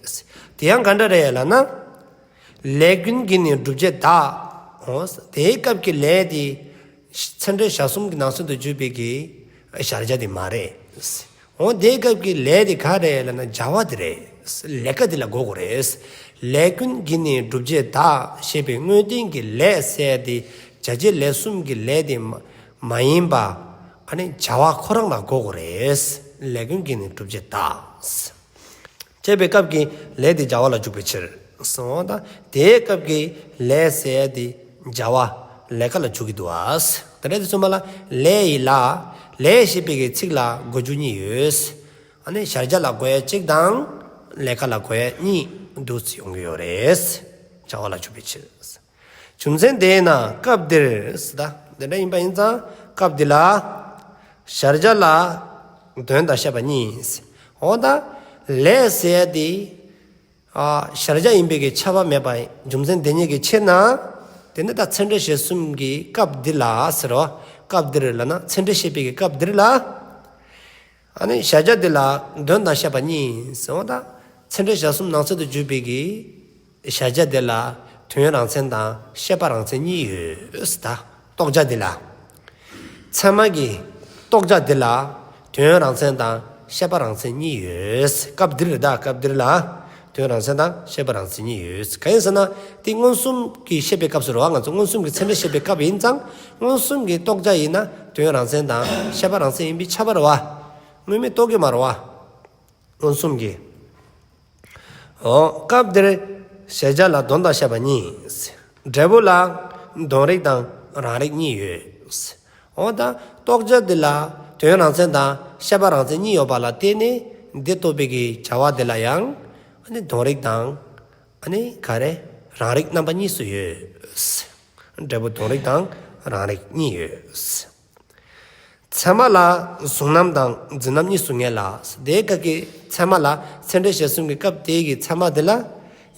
དེ་ཡང་ག་འདྲ་རེད་ལབ་ན། ལས་ཀུན་གྱི་ནི་སྒྲུབ་བྱེད་བདག་འོ། དེའི་སྐབས་ཀྱི་ལས་འདི་ཚད་འབྲས་གཞལ་གསུམ་གྱི་ནང་གསེས་སུ་གྱུར་པའི་གི་གཞལ་བྱ་དེ་མ་རེད། འོ་དེའི་སྐབས་ཀྱི་ལས་དེ་ག་རེད་ལབ་ན་བྱ་བ་དེ་རེད། ལས་ཀ་དེ་ལ་གོ་དགོས་རེད། ལས་ཀུན་གྱི་ནི་སྒྲུབ་བྱེད་བདག་ཞེས་པའི་དངོས་བསྟན་གྱི་ལས་ཟེར་དེ་བྱ་བྱེད་ལས་གསུམ་གྱི་ལས་དེ་མ་མ་ཡིན་པ། ཨ་ནི་བྱ་བ་ཁོ་རང་ལ་གོ་དགོས་རེད། ལས་ཀུན་གྱི་ནི་སྒྲུབ་བྱེད་བདག་ཅེས་པའི་སྐབས་ཀྱི་ལས་དེ་བྱ་བ་ལ་འཇུག་པའི་ཕྱིར། སོང་ད་དེའི་སྐབས་ཀྱི་ལས་ཟེར་དེ་བྱ་བ་ལས་ཀ་ལ་འཇུག་གི་འདུག་ཨ། ད་རེས་དེ་ཚོ་མ་ལ་ལས་ཡི་ལ། ལས་ཞེས་པའི་གི་ཚིག་ལ་གོ་རྒྱུ་གཉིས་ཡོད། ཨ་ནི་གཞལ་བྱ་ལ་གོ་ཡ་གཅིག་དང་། ལས་ཀ་ལ་གོ་ཡ་གཉིས་འདུག་སེ་ཡོང་གི་ཡོད་རེད། བྱ་བ་ལ་འཇུག་པའི་ཕྱིར། རྒྱུ་མཚན་དེས་ན་སྐབས་འདིར་ཟེར་ད། དེ་འདྲ་ཡིན་པ་ཡིན་ཙང་སྐབས་འདི་ལ་གཞལ་བྱ་ལ་དོན་དང་ཤེས་པ་གཉིས། འོ་ད་ལས་ཟེར་ཡ་དེ་ཨ་གཞལ་བྱ་ཡིན་པའི་གི་ཁྱབ་པ་མེད་པ་རྒྱུ་མཚན་དེ་ཉིད་ཀྱི་ཕྱིར་ན། དེ་ནི་ད་ཚད་འབྲས་གཞལ་གསུམ་གྱི་སྐབས་འདི་ལ་ཟེར་རོ། སྐབས་འདིར་ལབ་ན་ཚད་འབྲས་བཤད་པའི་གི་སྐབས་འདིར་ལ། ཨ་ནི་གཞལ་བྱ་འདི་ལ་དོན་དང་ཤེས་པ་གཉིས་ཟེར་བ་དང་། ཚད་འབྲས་གཞལ་གསུམ་ནང་གསེས་སུ་གྱུར་པའི་གི་གཞལ་བྱ་འདི་ལ་དོན་རང་མཚན་དང་ཤེས་པ་རང་མཚན་གཉིས་ཡོད་ཟེར་ད། རྟོགས་བྱ་འདི་ལ། ཚད་མ་གི་རྟོགས་བྱ་འདི་ལ་དོན་རང་མཚན་དང་ཤེས་པ་རང་མཚན་གཉིས་ཡོད་ཟེར། སྐབས་འདིར་ད་སྐབས་འདིར་ལ་དོན་རང་མཚན་དང་ཤེས་པ་རང་མཚན་གཉིས་ཡོད་ཟེར། གང་ཡིན་ཟེར་ན་དེ་མངོན་སུམ་གྱི་བཤད་པའི་སྐབས་སུ་རེད་བ། ང་ཚོ་མངོན་སུམ་གྱི་ཚད་འབྲས་བཤད་པའི་སྐབས་ཡིན་ཙང་མངོན་སུམ་གྱི་རྟོགས་བྱ་ཡིན་ན་དོན་རང་མཚན་དང་ཤེས་པ་རང་མཚན་ཡིན་པས་ཁྱབ་པ་རེད་བ། དངོས་མེད་རྟོགས་ཀྱི་མ་རེད་བ། མངོན་སུམ་གྱི། འོ། སྐབས་འདིར་གཞལ་བྱ་ལ་དོན་དང་ཤེས་པ་གཉིས། འབྲས་བུ་ལ་དོན་རིག་དང་རང་རིག་གཉིས་ཡོད། འོ་ད་རྟོགས་བྱ་འདི་ལ་དོན་རང་མཚན་དང་ཤེས་པ་རང་མཚན་གཉིས་ཡོད་པ་ལ་བརྟེན་ནས་འདི་རྟོགས་པའི་གི་བྱ་བ་འདི་ལ་ཡང་ཨ་ནི་དོན་རིག་དང་ཨ་ནི་ག་རེ་རང་རིག་རྣམ་པ་གཉིས་སུ་ཡོད། འབྲས་བུ་དོན་རིག་དང་རང་རིག་གཉིས་ཡོད། ཚད་མ་ལ་གཟུང་རྣམ་དང་འཛིན་རྣམ་གཉིས་སུ་ངེས་ལ། དེའི་སྐབས་ཀྱི་ཚད་མ་ལ་ཚད་འབྲས་གཞལ་གསུམ་གྱི་སྐབས་དེའི་གི་ཚད་མ་དེ་ལ་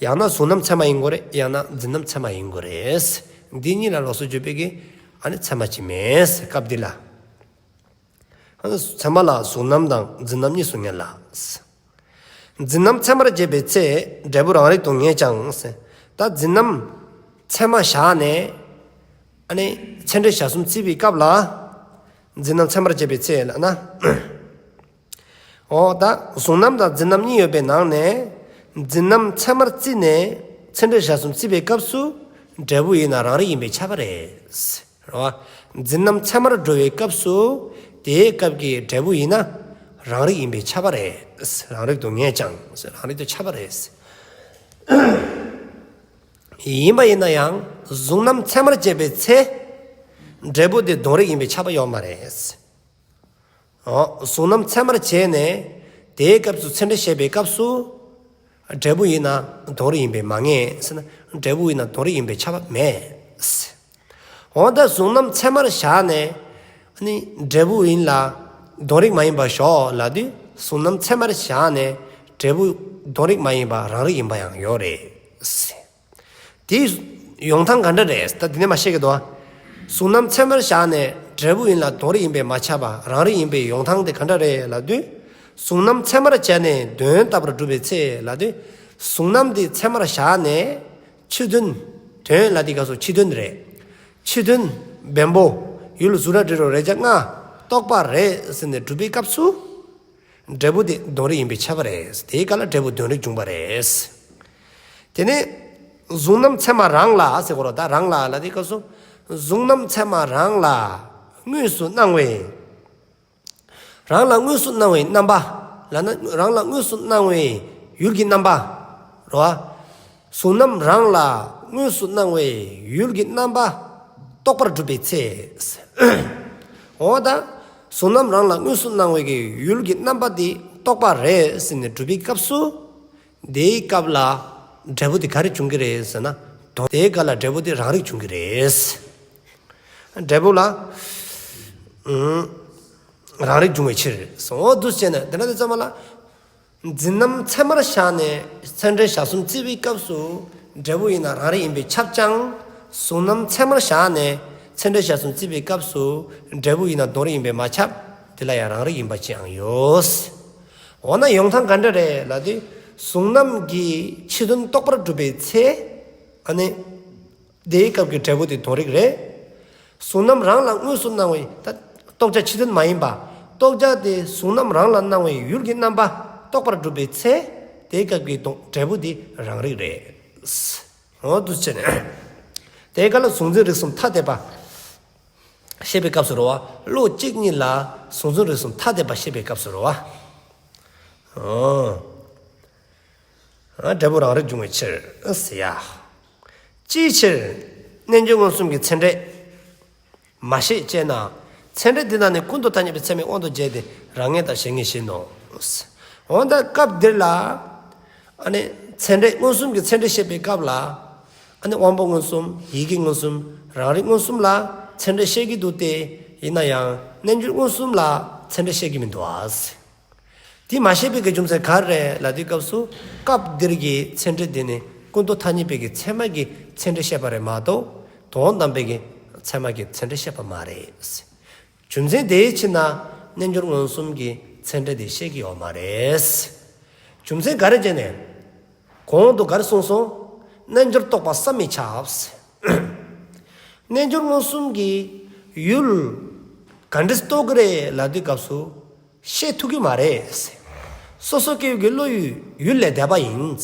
ཡང་ན་གཟུང་རྣམ་ཚད་མ་ཡིན་དགོས་རེད། ཡང་ན་འཛིན་རྣམ་ཚད་མ་ཡིན་དགོས་རེད། འདི་གཉིས་ལ་ལོགས་སུ་གྱུར་པའི་གི་ཨ་ནི་ཚད་མ་ཅིག་མེད་སྐབས་འདི་ལ། ཚད་མ་ལ་གཟུང་རྣམ་དང་འཛིན་རྣམ་གཉིས་སུ་ངེས་ལ། འཛིན་རྣམ་ཚད་མར་བྱས་པའི་ཚེ། འབྲས་བུ་རང་རིག་ཏུ་ངེས་ཀྱང་། ད་འཛིན་རྣམ་ཚད་མར་བཞག་ནས། ཨ་ནི་ཚད་འབྲས་གཞལ་གསུམ་བརྩི་བའི་སྐབས་ལ། འཛིན་རྣམ་ཚད་མར་བྱས་པའི་ཚེ་ལབ་ན། འོ་ད་གཟུང་རྣམ་དང་འཛིན་རྣམ་གཉིས་ཡོད་པའི་ནང་ནས། འཛིན་རྣམ་ཚད་མར་བརྩིས་ནས་ཚད་འབྲས་གཞལ་གསུམ་བརྩི་བའི་སྐབས་སུ། འབྲས་བུ་ཡིན་ན་རང་རིག་ཡིན་པས་ཁྱབ་པ་རེད། རེད་བ། འཛིན་རྣམ་ཚད་མར་འགྲོ་བའི་སྐབས་སུ། དེའི་སྐབས་ཀྱི་འབྲས་བུ་ཡིན་ན། རང་རིག་ཡིན་པས་ཁྱབ་པ་རེད། རང་རིག་ཏུ་ངེས་ཀྱང་། རང་རིག་ཏུ་ཁྱབ་པ་རེད། ཡིན་པ་ཡིན་ན་ཡང་གཟུང་རྣམ་ཚད་མར་བྱས་པའི་ཚེ། འབྲས་བུ་དེ་དོན་རིག་ཡིན་པས་ཁྱབ་པ་ཡོད་མ་རེད། འོ། གཟུང་རྣམ་ཚད་མར་བྱས་ནས། དེའི་སྐབས་སུ་ཚད་འབྲས་བཤད་པའི་སྐབས་སུ། འབྲས་བུ་ཡིན་ན་དོན་རིག་ཡིན་པས་མ་ངེས་ཟེར་ན། འབྲས་བུ་ཡིན་ན་དོན་རིག་ཡིན་པས་ཁྱབ་པ་མེད། འོ་ད་གཟུང་རྣམ་ཚད་མར་བཞག་ནས། ཨ་ནི་འབྲས་བུ་ཡིན་ལ་དོན་རིག་མ་ཡིན་པ་ཞོག་ལབ་དུས། གཟུང་རྣམ་ཚད་མར་བཞག་ནས། འབྲས་བུ་དོན་རིག་མ་ཡིན་པ་རང་རིག་ཡིན་པ་ཡང་ཡོད་རེད། དེའི་ཡོང་སྟངས་ག་འདྲ་རེད། ད་དེ་ནས་མར་བཤད་ཀྱི་འདུག་ཨ། གཟུང་རྣམ་ཚད་མར་བཞག་ནས་འབྲས་བུ་ཡིན་ལ་དོན་རིག་ཡིན་པས་མ་ཁྱབ་པ་རང་རིག་ཡིན་པའི་ཡོང་སྟངས་དེ་ག་འདྲ་རེད་ལབ་དུས། གཟུང་རྣམ་ཚད་མར་བྱས་ནས་དོན་རྟག་པར་སྒྲུབ་པའི་ཚེ་ལབ་དུས། གཟུང་རྣམ་དེ་ཚད་མར་བཞག་ནས་ཕྱི་དོན། དོན་ལབ་དུས་སྐབས་སུ་ཕྱི་དོན་རེད། ཕྱི་དོན་བེམ་པོ་ཡུལ་གཟུགས་སྒྲ་དྲི་རོ་རེག་བྱ་ལྔ་རྟོགས་པ་རེད་ཟེར་ནས་སྒྲུབ་པའི་སྐབས་སུ། འབྲས་བུ་དེ་དོན་རིག་ཡིན་པས་ཁྱབ་པ་རེད། དེའི་སྐབས་ལ་འབྲས་བུ་དོན་རིག་འབྱུང་བ་རེད། དེ་ནས་གཟུང་རྣམ་ཚད་མ་རང་ལ་ཟེར་གོ་རོ། ད་རང་ལ་ལབ་དུས་སྐབས་སུ། གཟུང་རྣམ་ཚད་མ་རང་ལ་དངོས་སུ་སྣང་བའི། རང་ལ་དངོས་སུ་སྣང་བའི་རྣམ་པ། ལབ་ན་རང་ལ་དངོས་སུ་སྣང་བའི་ཡུལ་གྱི་རྣམ་པ། རོ། གཟུང་རྣམ་རང་ལ་དངོས་སུ་སྣང་བའི་ཡུལ་གྱི་རྣམ་པ་རྟོགས་པར་སྒྲུབ་པའི་ཚེ། འོ་ད་གཟུང་རྣམ་རང་ལ་དངོས་སུ་སྣང་བའི་གི་ཡུལ་གྱི་རྣམ་པ་དེ་རྟོགས་པ་རེད་ཟེར་ནས་སྒྲུབ་པའི་སྐབས་སུ། དེའི་སྐབས་ལ་འབྲས་བུ་དེ་ག་རེ་འབྱུང་གི་རེད་ཟེར་ན། དོན་དེའི་སྐབས་ལ་འབྲས་བུ་དེ་རང་རིག་འབྱུང་གི་རེད། འབྲས་བུ་ལ། ཨུམ། རང་རིག་འབྱུང་བའི་ཕྱིར། འོ་འདུག་བྱས་ནས་དེ་འདྲ་དེ་ཚང་མ་ལ། འཛིན་རྣམ་ཚད་མར་བཞག་ནས་ཚད་འབྲས་གཞལ་གསུམ་བརྩི་བའི་སྐབས་སུ། འབྲས་བུ་ཡིན་ན་རང་རིག་ཡིན་པས་ཁྱབ་ཀྱང་། གཟུང་རྣམ་ཚད་མར་བཞག་ནས་ཚད་འབྲས་གཞལ་གསུམ་བརྩི་བའི་སྐབས་སུ། འབྲས་བུ་ཡིན་ན་དོན་རིག་ཡིན་པས་མ་ཁྱབ། དེ་ལ་ཡང་རང་རིག་ཡིན་པ་ཅིའང་ཡོད། འོ་ན་ཡོང་སྟངས་ག་འདྲ་རེད་ལབ་དུས། གཟུང་རྣམ་གྱི་ཕྱི་དོན་རྟོགས་པར་སྒྲུབ་པའི་ཚེ། ཨ་ནི། དེའི་སྐབས་ཀྱི་འབྲས་བུ་དེ་དོན་རིག་རེད། གཟུང་རྣམ་རང་ལ་དངོས་སུ་སྣང་བའི་ད་རྟོགས་བྱ་ཕྱི་དོན་མ་ཡིན་པ། རྟོགས་བྱ་དེ་གཟུང་རྣམ་རང་ལ་སྣང་བའི་ཡུལ་གྱི་རྣམ་པ་རྟོགས་པར་སྒྲུབ་པའི་ཚེ། དེའི་སྐབས་ཀྱི་དོན་འབྲས་བུ་དེ་རང་རིག་རེད། འོ་འདུག་བྱས་ནས། དེའི་སྐབས་ལ་གཟུང་འཛིན་རིག་གསུམ་ཐ་དད་པ་བཤད་པའི་སྐབས་སུ་རོ། བློ་གཅིག་ཉིད་ལ་གཟུང་འཛིན་རིག་གསུམ་ཐ་དད་པ་བཤད་པའི་སྐབས་སུ་རོ། འོ། འབྲས་བུ་རང་རིག་འབྱུང་བའི་ཕྱིར་ཟེར་ཡ། ཅིའི་ཕྱིར། རྣལ་འབྱོར་མངོན་སུམ་གྱི་ཚད་འབྲས་མ་ཤེས་ཅེ་ན། ཚད་འབྲས་འདི་དག་ནི་ཀུན་ཏུ་ཐ་སྙད་པའི་ཚད་མའི་དབང་དུ་བྱས་ཏེ་རང་ངེས་དང་གཞན་ངེས་བཞིན་ནོ། འོ་ད་སྐབས་འདིར་ལ། ཨ་ནི་ཚད་འབྲས་མངོན་སུམ་གྱི་ཚད་འབྲས་བཤད་པའི་སྐབས་ལ། ཨ་ནི་དབང་པོ་མངོན་སུམ། ཡིད་ཀྱི་མངོན་སུམ། རང་རིག་མངོན་སུམ་ལ་ཚད་འབྲས་བཤད་ཀྱི་འདུག་སྟེ། ཡིན་ན་ཡང་རྣལ་འབྱོར་མངོན་སུམ་ལ་ཚད་འབྲས་བཤད་ཀྱི་མི་འདུག་ཨ། དེ་མ་བཤད་པའི་གི་རྒྱུ་མཚན་ག་རེ་ལབ་དུས་སྐབས་སུ། སྐབས་འདིར་གྱི་ཚད་འབྲས་དེ་ནི་ཀུན་ཏུ་ཐ་སྙད་པའི་གི་ཚད་མ་གི་ཚད་འབྲས་བཤད་པ་རེད་མ་གཏོགས། དོན་དམ་པའི་གི་ཚད་མ་གི་ཚད་འབྲས་བཤད་པ་མ་རེད། རྒྱུ་མཚན་དེའི་ཕྱིར་ན་རྣལ་འབྱོར་མངོན་སུམ་གྱི་ཚད་འབྲས་དེ་བཤད་ཀྱི་ཡོད་མ་རེད། རྒྱུ་མཚན་ག་རེ་བྱས་ནས། གོང་དུ་ག་རེ་གསུངས་སོང་། རྣལ་འབྱོར་རྟོགས་པ་བསམ་མི་ཁྱབ། རྣལ་འབྱོར་མངོན་སུམ་གྱི་ཡུལ་ག་འདྲས་རྟོགས་ཀྱི་རེད་ལབ་དུས་སྐབས་སུ། ཤེས་ཐུབ་ཀྱི་མ་རེད། སོ་སོ་སྐྱེ་བོའི་བློ་ཡུལ་ཡུལ་ལས་འདས་པ་ཡིན།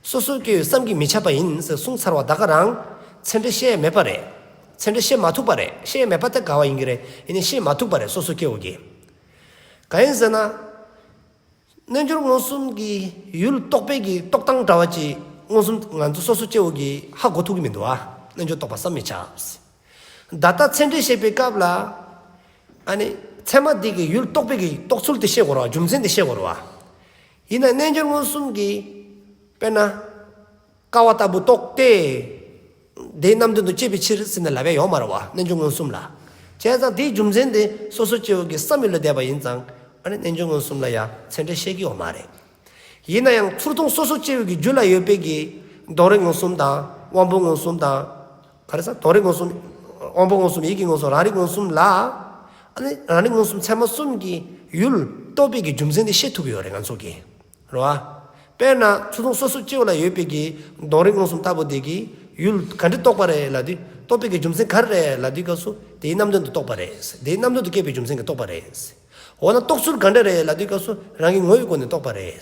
སོ་སོ་སྐྱེ་བོས་བསམ་གྱིས་མི་ཁྱབ་པ་ཡིན་ཟེར་གསུངས་ཚར་བ་ད་ག་རང་ཚད་འབྲས་བཤད་མེད་པ་རེད། ཚད་འབྲས་བཤད་མ་ཐུབ་པ་རེད། བཤད་མེད་པ་དེ་ག་བ་ཡིན་གྱི་རེད། ཡིན་ནའི་བཤད་མ་ཐུབ་པ་རེད་སོ་སོ་སྐྱེ་བོ་གིས། གང་ཡིན་ཟེར་ན། རྣལ་འབྱོར་མངོན་སུམ་གྱི་ཡུལ་རྟོགས་པའི་གི་རྟོགས་སྟངས་འདྲ་བ་ཅིག་མངོན་སུམ་ང་ཚོ་སོ་སོ་སྐྱེ་བོ་གིས་ཧ་གོ་ཐུབ་ཀྱི་མི་འདུག་ཨ། རྣལ་འབྱོར་རྟོགས་པ་བསམ་མི་ཁྱབ། ད་ལྟ་ཚད་འབྲས་བཤད་པའི་སྐབས་ལ། ཨ་ནི་ཚད་མ་འདི་གི་ཡུལ་རྟོགས་པའི་གི་རྟོགས་ཚུལ་དེ་བཤད་དགོས་རེད་བ། རྒྱུ་མཚན་དེ་བཤད་དགོས་རེད་བ། ཡིན་ན་རྣལ་འབྱོར་མངོན་སུམ་གྱི། དཔེར་ན། ཀ་བ་ལྟ་བུ་རྟོགས་ཏེ། དེའི་རྣམ་ལྡན་དུ་སྐྱེས་པའི་ཕྱིར་ཟེར་ནས་ལབ་ཡ་ཡོད་མ་རེད་བ། རྣལ་འབྱོར་མངོན་སུམ་ལ། བྱས་ཙང་དེའི་རྒྱུ་མཚན་དེ་སོ་སོ་སྐྱེ་བོ་གི་བསམ་ཡུལ་ལས་འདས་པ་ཡིན་ཙང་། ཨ་ནི་རྣལ་འབྱོར་མངོན་སུམ་ལ་ཡང་ཚད་འབྲས་བཤད་ཀྱི་ཡོད་མ་རེད། ཡིན་ན་ཡང་ཚུར་མཐོང་སོ་སོ་སྐྱེ་བོ་གི་རྒྱུད་ལ་ཡོད་པའི་གི་དོན་རིག་མངོན་སུམ་དང་དབང་པོ་མངོན་སུམ་དང་། ག་རེ་ཟེར། དོན་རིག་མངོན་སུམ། དབང་པོ་མངོན་སུམ། ཡིད་ཀྱི་མངོན་སུམ། རང་རིག་མངོན་སུམ་ལ། ཨ་ ཨ་ནི་རང་རིག་མངོན་སུམ་ཚད་མ་གསུམ་གྱི་ཡུལ་རྟོགས་པའི་གི་རྒྱུ་མཚན་དེ་ཤེས་ཐུབ་ཀྱི་ཡོད་རེད་ང་ཚོ་གིས། རེད་བ། དཔེར་ན་ཚུར་མཐོང་སོ་སོ་སྐྱེ་བོ་ལ་ཡོད་པའི་གི་དོན་རིག་མངོན་སུམ་ལྟ་བུ་དེ་གི་ཡུལ་ག་འདྲ་རྟོགས་པ་རེད་ལབ་དུས། རྟོགས་པའི་གི་རྒྱུ་མཚན་ག་རེ་རེད་ལབ་དུས་སྐབས་སུ་དེའི་རྣམ་ལྡན་དུ་རྟོགས་པ་རེད། དེའི་རྣམ་ལྡན་དུ་སྐྱེས་པའི་རྒྱུ་མཚན་གྱིས་རྟོགས་པ་རེད། འོ་ན་རྟོགས་ཚུལ་ག་འདྲ་རེད་ལབ་དུས་སྐབས་སུ་རང་གི་ངོ་བོའི་སྒོ་ནས་རྟོགས་པ་རེད།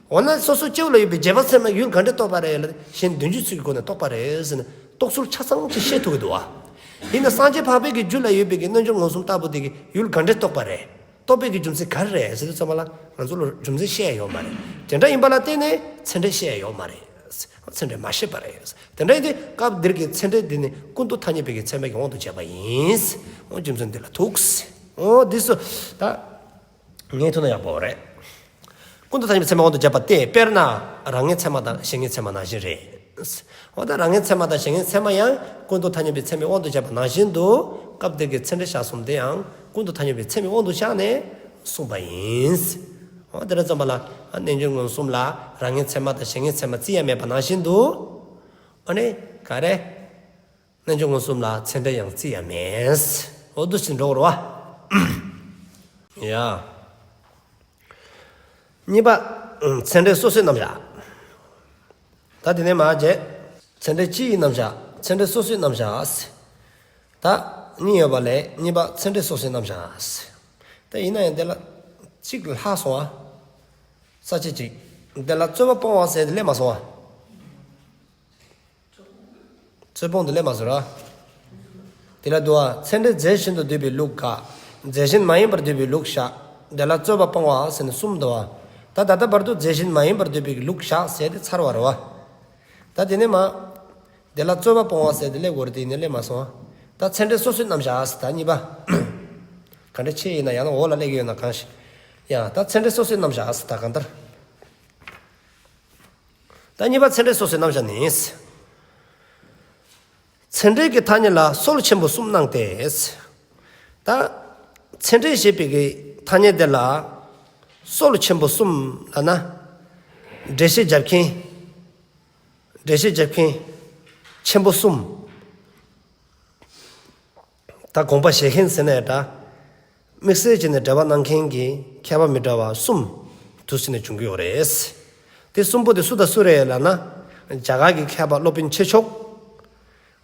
འོ་ན་སོ་སོ་སྐྱེ་བོ་ལ་ཡོད་པའི་རྗེས་དཔག་ཚད་མ་ཡུལ་ག་འདྲ་རྟོགས་པ་རེད་ལབ་དུས་གཞན་བདུན་ཅུ་ཚུལ་གྱི་སྒོ་ནས་རྟོགས་པ་རེད་ཟེར་ནས་རྟོགས་ཚུལ་ཆ་ཚང་ཅིག་ཤེས་ཐུབ་ཀྱི་འདུག་བ། ཡིན་ན་སངས་རྒྱས་འཕགས་པའི་གི་རྒྱུད་ལ་ཡོད་པའི་གི་རྣལ་འབྱོར་མངོན་སུམ་ལྟ་བུ་དེ་གི་ཡུལ་ག་འདྲ་རྟོགས་པ་རེད། རྟོགས་པའི་གི་རྒྱུ་མཚན་ག་རེ་རེད་ཟེར་དུས་ཙམ་པ་ལ་ང་ཚོ་ལ་རྒྱུ་མཚན་བཤད་ཡ་ཡོད་མ་རེད། དེ་འདྲ་ཡིན་པ་ལ་བརྟེན་ནས་ཚད་འབྲས་བཤད་ཡ་ཡོད་མ་རེད། ཚད་འབྲས་མ་བཤད་པ་རེད། དེ་འདྲ་ཡིན་དུས་སྐབས་འདིར་གྱི་ཚད་འབྲས་འདི་ནི་ཀུན་ཏུ་ཐ་སྙད་པའི་གི་ཚད་མའི་གི་དབང་དུ་བྱས་པ་ཡིན། འོ་རྒྱུ་མཚན་འདི་ལ་ཐུག་འོ་འདི་སུ་ད་ངས་ཐུག་ན་ཡག་པོ་རེད། ཀུན་ཏུ་ཐ་སྙད་པའི་ཚད་མའི་དབང་དུ་བྱས་པ་སྟེ། དཔེར་ན་རང་ངེས་ཚད་མ་དང་གཞན་ངེས་ཚད་མ་ནང་བཞིན་རེད། འོ་ད་རང་ངེས་ཚད་མ་དང་གཞན་ངེས་ཚད་མ་ཡང་ཀུན་ཏུ་ཐ་སྙད་པའི་ཚད་མའི་དབང་དུ་བྱས་པ་ནང་བཞིན་དུ་སྐབས་འདིར་གྱི་ཚད་འབྲས་བཞག་གསུམ་དེ་ཡང་ཀུན་ཏུ་ཐ་སྙད་པའི་ཚད་མའི་དབང་དུ་བཞག་ནས་གསུངས་པ་ཡིན། འོ་དེ་འདྲ་ཙམ་པ་ལ་རྣལ་འབྱོར་མངོན་སུམ་ལ་རང་ངེས་ཚད་མ་དང་གཞན་ངེས་ཚད་མ་རྩི་ཡ་མེད་པ་ནང་བཞིན་དུ། ཨ་ནི་ག་རེ། རྣལ་འབྱོར་མངོན་སུམ་ལ་ཚད་འབྲས་ཡང་རྩི་ཡ་མེད། འོ་འདུག་སེ་འགྲོ་དགོས་རེད་བ། ཡ། གཉིས་པ། ཚད་འབྲས་སོ་སོའི་རྣམ་གཞག་ད་དེ་ནས་མར་བྱས། ཚད་འབྲས་སྤྱིའི་རྣམ་གཞག་ཚད་འབྲས་སོ་སོའི་རྣམ་གཞག་ད་གཉིས་ཡོད་པ་ལས་གཉིས་པ་ཚད་འབྲས་སོ་སོའི་རྣམ་གཞག་ད་ཡིན་ན་ཡང་དེ་ལ་གཅིག་ལྷག་སོང་བ། ས་བཅད་གཅིག་དེ་ལ་རྩོད་པ་སྤོང་བ་ཟེར་དེ་སླེབས་མ་སོང་བ། རྩོད་སྤོང་དུ་སླེབས་མ་སོང་ར། དེ་ལ་འདུག་བ། ཚད་འབྲས་རྫས་གཞན་དུ་འདོད་པའི་ལུགས་དགག་རྫས་གཞན་མ་ཡིན་པར་འདོད་པའི་ལུགས་བཞག་དེ་ལ་རྩོད་པ་སྤོང་བ་ཟེར་ནས་གསུམ་འདུག་བ། ད་ད་ལྟ་བར་དུ་རྫས་གཞན་མ་ཡིན་པར་འདོད་པའི་ལུགས་བཞག་ཟེར་དེ་ཚར་བ་རེད་བ། ད་དེ་ནས་མ། དེ་ལ་རྩོད་པ་སྤོང་བ་ཟེར་དེ་སླེབས་དགོས་རེད་དེ་ཡིན་ནའི་སླེབས་མ་སོང་བ། ད་ཚད་འབྲས་སོ་སོའི་རྣམ་གཞག་ཟེར་ད་གཉིས་པ། ག་འདྲ་ཆེ་ཡིན་ན་ཡང་ན་འོག་ལ་སླེབས་ཀྱི་ཡོད་ན་གང་ཞིག་ཡ་ད་ཚད་འབྲས་སོ་སོའི་རྣམ་གཞག་ཟེར་ད་གང་ལྟར། ད་གཉིས་པ་ཚད་འབྲས་སོ་སོའི་རྣམ་གཞག་ནི། ཚད་འབྲས་ཀྱི་ཐ་སྙད་ལ་སྲོལ་ཆེན་པོ་གསུམ་སྣང་སྟེ། ད་ཚད་འབྲས་ཞེས་པའི་གི་ཐ་སྙད་དེ་ལ་སྲོལ་ཆེན་པོ་གསུམ་ལབ་ན། འགྲེལ་བཤད་རྒྱབ་མཁན། འགྲེལ་བཤད་རྒྱབ་མཁན་ཆེན་པོ་གསུམ། ད་དགོངས་པ་བཞེས་མཁན་ཟེར་ན་ཡང་འདྲ། དམིགས་བསལ་བྱས་ནས་འགྲེལ་པ་གནང་མཁན་གྱི་མཁས་པ་མི་འདྲ་བ་གསུམ་འདུག་སེ་ནས་བྱུང་གི་ཡོད་རེད། དེ་གསུམ་པོ་དེ་སུ་དང་སུ་རེད་ལབ་ན། རྒྱ་གར་གྱི་མཁས་པ་སློབ་དཔོན་ཆོས་མཆོག་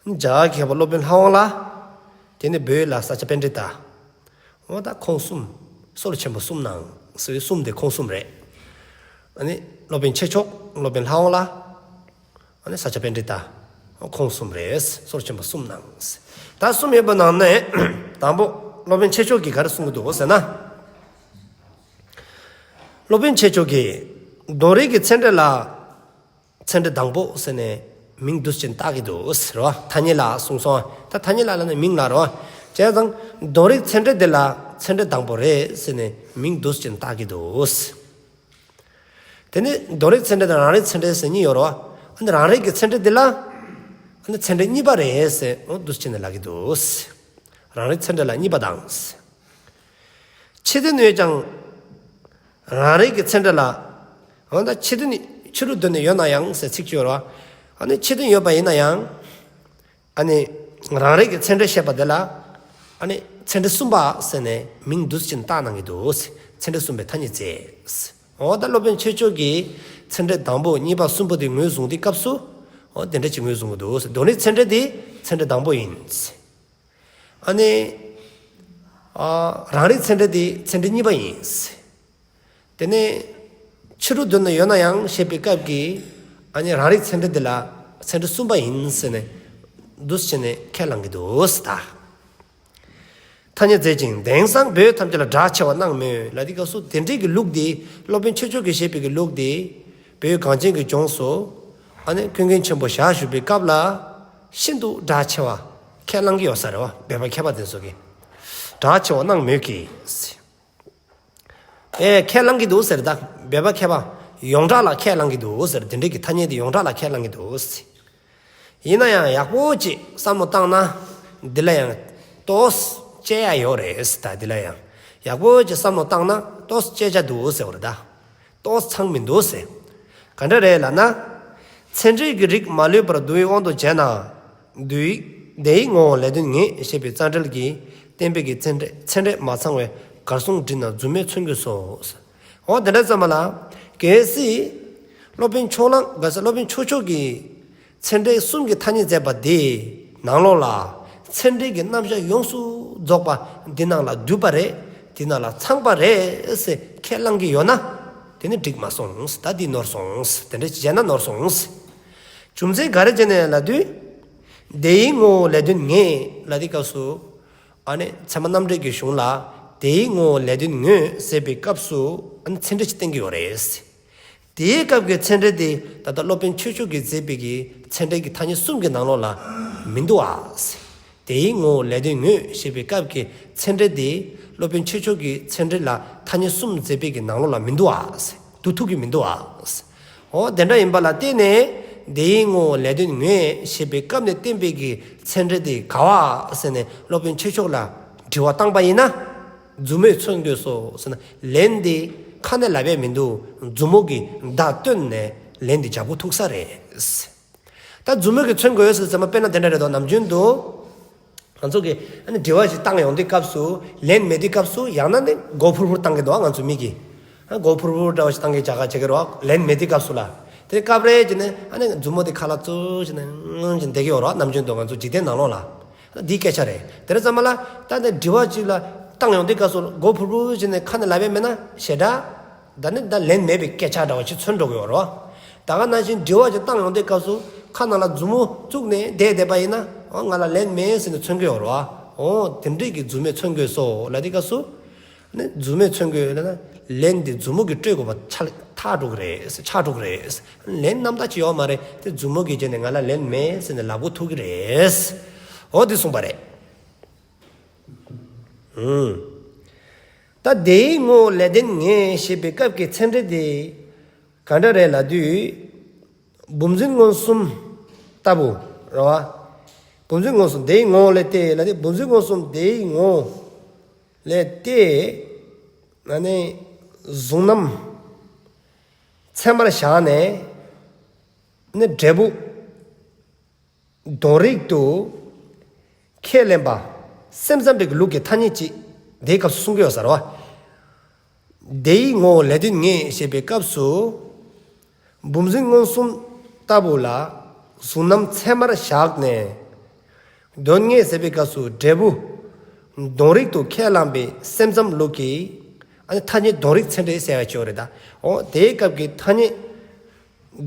རྒྱ་གར་གྱི་མཁས་པ་སློབ་དཔོན་ལྷ་དབང་བླ། དེ་ནས་བོད་ལ་ས་སྐྱ་པཎྜི་ཏ། འོ་ད་ཁོང་གསུམ། སྲོལ་ཆེན་པོ་གསུམ་སྣང་ཟེར་བའི་གསུམ་དེ་ཁོང་གསུམ་རེད། ཨ་ནི་སློབ་དཔོན་ཆོས་མཆོག་སློབ་དཔོན་ལྷ་དབང་བླ། ཨ་ནི་ས་སྐྱ་པཎྜི་ཏ། ཁོང་གསུམ་རེད། སྲོལ་ཆེན་པོ་གསུམ་སྣང་། ད་གསུམ་ཡོད་པ་ནང་ནས་དང་པོ་སློབ་དཔོན་ཆོས་མཆོག་གིས་ག་རེ་གསུང་གི་འདུག་ཟེར་ན། སློབ་དཔོན་ཆོས་མཆོག་གིས་དོན་རིག་གི་ཚད་འབྲས་ལ་ཚད་འབྲས་དང་པོ་ཟེར་ནས་མིང་འདུག་སེ་བཏགས་ཀྱི་འདུག་ཟེར་བ། ཐ་སྙད་ལ་གསུངས་སོང་། ད་ཐ་སྙད་ལ་ལབ་ན་མིང་ལ་རོ། བྱས་ཙང་དོན་རིག་ཚད་འབྲས་དེ་ལ་ཚད་འབྲས་དང་པོ་རེད་ཟེར་ནས་མིང་འདུག་སེ་བཏགས་ཀྱི་འདུག་དེ་ནས་དོན་རིག་ཚད་འབྲས་དང་རང་རིག་ཚད་འབྲས་ཟེར་གཉིས་ཡོད་རེད་བ། ཨ་ནི་རང་རིག་གི་ཚད་འབྲས་འདི་ལ། ཨ་ནི་ཚད་འབྲས་གཉིས་པ་རེད་ཟེར་འོ་འདུག་སེ་བྱས་ནས་ལབ་ཀྱི་འདུག་རང་རིག་ཚད་འབྲས་ལ་གཉིས་པ་དང་། ཕྱི་དོན་ཡོད་ཀྱང་། རང་རིག་གི་ཚད་འབྲས་ལ། འོ་ད་ཕྱི་དོན་ཕྱི་རུ་དོན་ནི་ཡོད་ན་ཡང་ཟེར་ཚིག་ཅིག་ཡོད་རེད་བ། ཨ་ནི་ཕྱི་དོན་ཡོད་པ་ཡིན་ན་ཡང་། ཨ་ནི་རང་རིག་གི་ཚད་འབྲས་བཤད་པ་དེ་ལ། ཨ་ནི་ཚད་འབྲས་གསུམ་པ་ཟེར་ནས་མིང་འདུག་སེ་བཏགས་གནང་གི་འདུག་ཚད་འབྲས་གསུམ་པའི་ཐ་སྙད་བྱས། འོ་ད་སློབ་དཔོན་ཆོས་མཆོག་གིས་ཚད་འབྲས་དང་པོ་གཉིས་པ་གསུམ་པོ་དེ་ངོས་བཟུང་དུས་སྐབས་སུ། འོ་དེ་འདྲ་ཅིག་ངོས་བཟུང་གི་འདུག་དོན་རིག་ཚད་འབྲས་དེ་ཚད་འབྲས་དང་པོ་ཡིན། ཨ་ནི། ཨ་རང་རིག་ཚད་འབྲས་དེ་ཚད་འབྲས་གཉིས་པ་ཡིན། དེ་ནས་ཕྱི་རུ་དོན་ནི་ཡོད་ན་ཡང་ཞེས་པའི་སྐབས་ཀྱི་ཨ་ནི་རང་རིག་ཚད་འབྲས་འདི་ལ་ཚད་འབྲས་གསུམ་པ་ཡིན་ཟེར་ནས་འདུག་སེ་བྱས་ནས་ཁས་བླངས་ཀྱི་འདུག་ཟེར་ད། ཐ་སྙད་མཛད་ཅིང་དེང་སང་བོད་ཐམས་ཅད་ལ་གྲགས་ཆེ་བར་སྣང་མོད་ལབ་དུས་སྐབས་སུ་དེ་འདྲའི་གི་ལུགས་འདི་སློབ་དཔོན་ཆོས་མཆོག་གིས་བཞེད་པའི་གི་ལུགས་འདི་བོད་གངས་ཅན་གྱི་ལྗོངས་སུ་ཨ་ནི་ཀུན་མཁྱེན་ཆེན་པོ་ཞལ་བཞུགས་པའི་སྐབས་ལ་ཤིན་ཏུ་གྲགས་ཆེ་བ་ཁས་བླངས་ཀྱི་ཡོད་ས་རེད་བ། བོད་པ་མཁས་པ་དེ་ཚོ་གིས་གྲགས་ཆེ་བར་སྣང་མོད་ཀྱི། ཨེ་ཁས་བླངས་ཀྱི་འདུག་ཟེར། ད་བོད་པ་མཁས་པ་ཡོངས་གྲགས་ལ་ཁས་བླངས་ཀྱི་འདུག་ཟེར། དེ་འདྲའི་གི་ཐ་སྙད་དེ་ཡོངས་གྲགས་ལ་ཁས་བླངས་ཀྱི་འདུག་ཟེར། ཡིན་ན་ཡང་ཡག་པོ་ཅིག་བསམ་བློ་བཏང་ན་འདི་ལ་ཡང་ཏོག་ཙམ་དཔྱད་ཡ་ཡོད་རེད་ཟེར། ད་འདི་ལ་ཡང་ཡག་པོ་ཅིག་བསམ་བློ་བཏང་ན་ཏོག་ཙམ་དཔྱད་བྱ་འདུག་ཟེར་བ་རེད་ད། ཏོག་ཙམ་མི་འདུག་ཟེར། ག་འདྲ་རེད་ལབ་ན། ཚད་འབྲས་ཀྱི་རིགས་མ་ལུས་པར་བསྡུ་བའི་དབང་དུ་བྱས་ན། བསྡུ་ཡིག་དེའི་ངོ་བོ་ལས་དོན་ངེས་ཞེས་པའི་རྩ་འགྲེལ་གྱི་ བསྟན་པའི་གི་ཚད་འབྲས་ཚད་འབྲས་མ་ཚང་བས་གར་སོང་འདྲི་ན་རྫུན་མས་མཚོན་དགོས་སོ། འོ་དེ་འདྲ་ཙམ་པ་ལ། གལ་སྲིད་སློབ་དཔོན་ཕྱོགས་གླང་ག་ས་སློབ་དཔོན་ཕྱོགས་ཕྱོགས་ཀྱི་ཚད་འབྲས་གསུམ་གྱི་ཐ་སྙད་མཛད་པ་དེའི་ནང་ལོགས་ལ་ཚད་འབྲས་ཀྱི་རྣམ་གཞག་ཡོངས་སུ་རྫོགས་པ་འདི་ནང་ལ་འདུས་པ་རེད། འདི་ནང་ལ་ཚང་པ་རེད་ཟེར་ཁས་བླངས་ཀྱི་ཡོད་ན་དེ་ནི་འགྲིག་མ་སོང་། ད་འདི་ནོར་སོང་། དེ་འདྲ་ཅིག་བྱས་ན་ནོར་སོང་། རྒྱུ་མཚན་ག་རེ་བྱས་ནས་ལབ་དུས། དེའི་ངོ་བོ་ལས་དོན་ངེས་ལབ་དུས་སྐབས་སུ། ཨ་ནི་ཚད་མ་རྣམ་འགྲེལ་གྱི་གཞུང་ལ་དེའི་ངོ་བོ་ལས་དོན་ངེས་ཟེར་བའི་སྐབས་སུ་ཨ་ནི་ཚད་འབྲས་ཅིག་བསྟན་གྱི་ཡོད་རེད། དེའི་སྐབས་ཀྱི་ཚད་འབྲས་དེ་ད་ལྟ་སློབ་དཔོན་ཆོས་མཆོག་གིས་མཛད་པའི་གི་ཚད་འབྲས་ཀྱི་ཐ་སྙད་གསུམ་གྱི་ནང་ལོགས་ལ་མི་འདུག་ཨ། དེའི་ངོ་བོ་ལས་དོན་ངེས་ཞེས་པའི་སྐབས་ཀྱི་ཚད་འབྲས་དེ་སློབ་དཔོན་ཆོས་མཆོག་གི་ཚད་འབྲས་ལ་ཐ་སྙད་གསུམ་མཛད་པའི་གི་ནང་ལོགས་ལ་མི་འདུག་ཨ། འདུ་ཐུབ་ཀྱི་མི་འདུག་ཨ། འོ་དེ་འདྲ་ཡིན་པ་ལ་བརྟེན་ནས་དེའི་ངོ་བོ་ལས་དོན་ངེས་ཞེས་པའི་སྐབས་ནས་བསྟན་པའི་གི་ཚད་འབྲས་དེ་ག་བ་ཟེར་ནས་སློབ་དཔོན་ཆོས་མཆོག་ལ་དྲི་བ་བཏང་པ་ཡིན་ན། རྫུན་མས་མཚོན་དགོས་སོ་ཟེར་ན་ལན་དེ་ཁ་ནས་ལབ་ཡས་མི་འདུག། མཛུབ་མོ་གིས་བརྡ་སྟོན་ནས་ལན་དེ་རྒྱག་དགོས་ཐུག་ས་རེད། ད་མཛུབ་མོ་གིས་མཚོན་དགོས་ཟེར་ཙམ་པ་དཔེར་ན་དེ་འདྲ་རེད་དོ། ནམ་རྒྱུན་དུ་ང་ཚོ་གིས་ཨ་ནི་དྲི་བ་ཞིག་བཏང་ཡོང་དུས་སྐབས་སུ་ལན་མེད་དུས་སྐབས་སུ་ཡང་ན་ནི་མགོ་ཕུར་ཕུར་བཏང་གི་འདུག། ང་ཚོ་མི་གིས་ཨ་མགོ་ཕུར་ཕུར་འདྲ་བ་ཞིག་བཏང་གི་བྱ་དགའ་བྱེད་ཀྱི་རོགས། ལན་མེད་དུས་སྐབས་སུ་ལ་དེ་སྐབས་རེ་བྱས་ནས་ཨ་ནི་མཛུབ་མོ་དེ་ཁ་ལ་བཙུགས་བྱས་ནས་ངང་བྱས་ནས་བསྡད་ཀྱི་ཡོད་རོགས། ནམ་རྒྱུན་དུ་ང་ཚོ་འཇིག་རྟེན་ནང་ལོགས་ལ་འདི་སྐད་ཆ་རེད། དེ་རེད་ཙམ་པ་ལ་ད་ནི་དྲི་བ་ཅིག་ལ་བཏང་ཡོང་དུས་སྐབས་སུ་མགོ་ཕུར་ཕུར་བྱས་ནས་ཁ་ནས་ལབ་ཡས་མེད་ན་ཞེ་དྲག། ད་ནི་ད་ལན་མེད་པའི་སྐད་ཆ་འདྲ་བ་ཞིག་མཚོན་འགྲོ་གི་ཡོད་རེད་བ། ད་ག་ནང་བཞིན་དྲི་བ་ཞིག་བཏང་ཡོང་དུས་སྐབས་སུ་ཁ་ནང་ལ་མཛུབ་མོ་བཙུགས་ནས་བསྡད་བསྡད་པ་ཡིན་ན། འོ་ང་ལ་ལན་མེད་ཟེར་ནས་མཚོན་གྱི་ཡོད་རེད་བ། འོ་དེ་འདྲས་ཀྱི་མཛུབ་མོས་མཚོན་དགོས་སོ་ལབ་དུས་སྐབས་སུ། ནི་མཛུབ་མོས་མཚོན་དགོས་ལབ་ན་ལན་དེ་མཛུབ་མོ་གིས་སྤྲོད་དགོས་པ་ཆགས་ཐག་འགྲོ་གི་རེད། ཆགས་འགྲོ་གི་རེད། ལན་རྣམ་དག་ཅིག་ཡོད་མ་རེད། དེ་མཛུབ་མོ་གིས་བྱས་ནས་ང་ལ་ལན་མེད་ཟེར་ནས་ལབ་དགོས་ཐུག་གི་རེད། འོ་དེ་གསུངས་པ་རེད། ཨུམ། ད་དེའི་ངོ་བོ་ལས་དོན་ངེས་ཞེས་པའི་སྐབས་ཀྱི་ཚད་འབྲས་དེ་ག་འདྲ་རེད་ལབ་དུས། བུམ་འཛིན་མངོན་སུམ་ལྟ་བུ་རེད་བ། བུམ་འཛིན་མངོན་སུམ་དེའི་ངོ་བོ་ལས་ཏེ་ལབ་དུས་བུམ་འཛིན་མངོན་སུམ་དེའི་ངོ་བོ་ལས་ཏེ། ཨ་ནི་གཟུང་རྣམ་ཚད་མར་བཞག་ནས་ནི་འབྲས་བུ། དོན་རིག་ཏུ་ཁས་ལེན་པ་སེམས་ཙམ་པའི་ལུགས་ཀྱི་ཐ་སྙད་ཅིག་དེའི་སྐབས་སུ་གསུང་གི་ཡོད་ས་རེད་བ། དེའི་ངོ་བོ་ལས་དོན་ངེས་ཞེས་པའི་སྐབས་སུ། བུམ་འཛིན་མངོན་སུམ་ལྟ་བུ་ལ་གཟུང་རྣམ་ཚད་མར་བཞག་ནས། དོན་ངེས་ཟེར་བའི་སྐབས་སུ་འབྲས་བུ་དོན་རིག་ཏུ་ཁས་བླངས་པའི་སེམས་ཙམ་ལུགས་ཀྱི་ཨ་ནི་ཐ་སྙད་དོན་རིག་ཚད་འབྲས་ཟེར་བ་ཅིག་ཡོད་རེད་ད། འོ་དེའི་སྐབས་ཀྱི་ཐ་སྙད།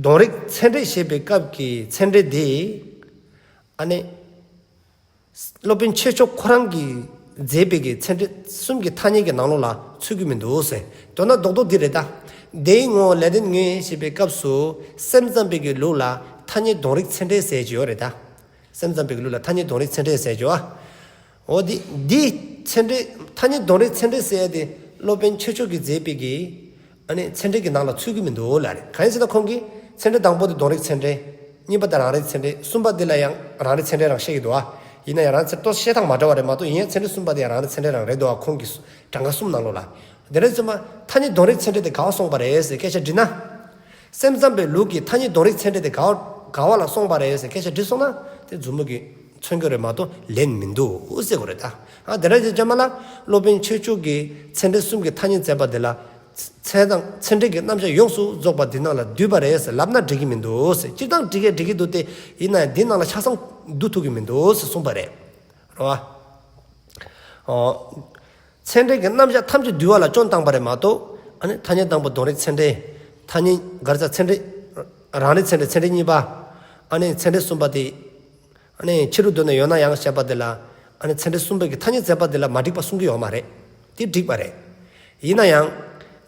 དོན་རིག་ཚད་འབྲས་ཞེས་པའི་སྐབས་ཀྱི་ཚད་འབྲས་དེ། ཨ་ནི། སློབ་དཔོན་ཆོས་མཆོག་ཁོ་རང་གིས་མཛད་པའི་གི་ཚད་འབྲས་གསུམ་གྱི་ཐ་སྙད་ཀྱི་ནང་ལོགས་ལ་ཚུད་ཀྱི་མི་འདུག་ཟེར། མདོར་ན་རྡོག་རྡོག་འདི་རེད་ད། དེའི་ངོ་བོ་ལས་དོན་ངེས་ཞེས་པའི་སྐབས་སུ་སེམས་ཙམ་པའི་གི་ལུགས་ལ་ཐ་སྙད་དོན་རིག་ཚད་འབྲས་ཟེར་གྱི་ཡོད་རེད་ད། སེམས་ཙམ་པའི་གི་ལུགས་ལ་ཐ་སྙད་དོན་རིག་ཚད་འབྲས་ཟེར་གྱི་ཡོད། འོ་དེ་དེ་ཚད་འབྲས་ཐ་སྙད་དོན་རིག་ཚད་འབྲས་ཟེར་ཡ་དེ་སློབ་དཔོན་ཆོས་མཆོག་གིས་མཛད་པའི་གི་ཨ་ནི་ཚད་འབྲས་ཀྱི་ནང་ལ་ཚུད་ཀྱི་མི་འདུག་ལབ་རེད། གང་ཡིན་ཟེར་ན་ཁོང་གིས་ཚད་འབྲས་དང་པོ་དེ་དོན་རིག་ཚད་འབྲས། གཉིས་པ་དེ་རང་རིག་ཚད་འབྲས། གསུམ་པ་དེ་ལ་ཡང་རང་རིག་ཚད་འབྲས་རང་བཤད་ཀྱི་འདུག་ཨ། ཡིན་ན་ཡང་རང་ཚད་ཏོག་བཤད་སྟངས་མ་འདྲ་བ་རེད་མ་གཏོགས། ཡིན་ཡང་ཚད་འབྲས་གསུམ་པ་དེ་ཡང་རང་རིག་ཚད་འབྲས་རང་རེད་འདུག་ཨ། ཁོང་གི་གྲངས་ཀ་གསུམ་ནང་ལོགས་ལ། དེ་རེད་ཙམ་པ་ཐ་སྙད་དོན་རིག་ཚད་འབྲས་དེ་ག་བ་སོང་པ་རེད་ཟེར་སྐད་ཆ་དྲིས་ན། སེམས་ཙམ་པའི་ལུགས་ཀྱི་ཐ་སྙད་དོན་རིག་ཚད་འབྲས་དེ་ག་བ་ག་བ་ལ་སོང་པ་རེད་ཟེར་སྐད་ཆ་དྲིས་སོང་ན་དེ་མཛུབ་མོ་གིས་མཚོན་གྱི་རེད་མ་གཏོགས་ལན་མི་འདུག་ཟེར་དགོས་རེད་ད། ཨ་དེ་འདྲ་ཅིག་བྱས་པ་ལ་སློབ་དཔོན་ཆོས་མཆོག་གིས་ཚད་འབྲས་གསུམ་གྱི་ཐ་སྙད་མཛད་པ་དེ་ལ། ཚད་དང་ཚད་འབྲས་ཀྱི་རྣམ་གཞག་ཡོངས་སུ་རྫོགས་པ་འདི་ནང་ལ་འདུས་པ་རེད་ཟེར་ལབ་ན་འགྲིག་གི་མི་འདུག་ཟེར། སྤྱིར་བཏང་འགྲིག་གི་འགྲིག་གི་འདུག་སྟེ། ཡིན་ན་ཡང་འདི་ནང་ལ་ཆ་ཚང་འདུ་ཐུབ་ཀྱི་མི་འདུག་ཟེར་གསུངས་པ་རེད། རེད་བ། ཨོ། ཚད་འབྲས་ཀྱི་རྣམ་གཞག་ཐམས་ཅད་འདུས་པ་ལ་སྐྱོན་བཏང་པ་རེད་མ་གཏོགས། ཨ་ནི་ཐ་སྙད་དང་པོ་དོན་རིག་ཚད་འབྲས། ཐ་སྙད་ག་རེ་ཟ། ཚད་འབྲས། རང་རིག་ཚད་འབྲས། ཚད་འབྲས་གཉིས་པ། ཨ་ནི་ཚད་འབྲས་གསུམ་པ་དེ། ཨ་ནི་ཕྱི་རུ་འདོད་ནས་ཡོད་ན་ཡང་ཞེས་པ་དེ་ལ། ཨ་ནི་ཚད་འབྲས་གསུམ་པའི་གི་ཐ་སྙད་མཛད་པ་དེ་ལ་མ་འགྲིག་པ་གསུང་གི་ཡོད་མ་རེད། དེ་འགྲིག་པ་རེད། ཡིན་ན་ཡང་།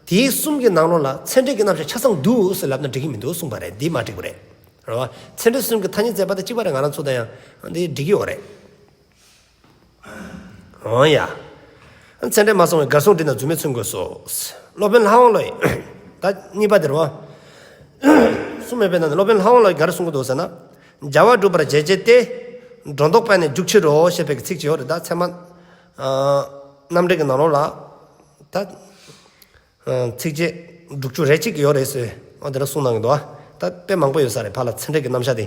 དེའི་གསུམ་གྱི་ནང་ལོགས་ལ་ཚད་འབྲས་ཀྱི་རྣམ་གཞག་ཆ་ཚང་འདུས་ཟེར་ལབ་ན་འགྲིག་གི་མི་འདུག་གསུངས་པ་རེད། འདི་མ་འགྲིག་པ་རེད། རེད་བ། ཚད་འབྲས་གསུམ་གྱི་ཐ་སྙད་མཛད་པ་དེ་གཅིག་པ་རེད། ང་རང་ཚོ་དང་ཡང་འདི་འགྲིག་གི་ཡོད་རེད། འོ་ཡ། ཚད་འབྲས་མ་ཚང་བས་གར་སོང་འདྲི་ན་རྫུན་མས་མཚོན་དགོས་སོ། སློབ་དཔོན་ལྷ་དབང་བློས། ད་གཉིས་པ་དེ་རེད་བ། གསུམ་མེད་པའི་ནང་ནས་སློབ་དཔོན་ལྷ་དབང་བློས་ག་རེ་གསུང་གི་འདུག་ཟེར་ན། བྱ་བ་སྒྲུབ་པར་བྱེད་བྱེད་དེ། སྒྲོ་འདོགས་པས་ནི་འཇུག་ཕྱིར་རོ་ཞེས་པའི་ཚིག་ཅིག་ཡོད་རེད། ད་ཚད་མ། ཨ། རྣམ་འགྲེལ་གྱི་ནང་ལོགས་ལ། ད། ཨ། ཚིགས་བཅད་དྲུག་ཅུ་རེ་གཅིག་ཡོད་རེད་ཟེར། འོ་དེ་འདྲ་གསུངས་གནང་གི་འདུག་ཨ། ད་དཔེ་མང་པོ་ཡོད་ས་རེད། ཕར་ལ་ཚད་འབྲས་ཀྱི་རྣམ་གཞག་དེ།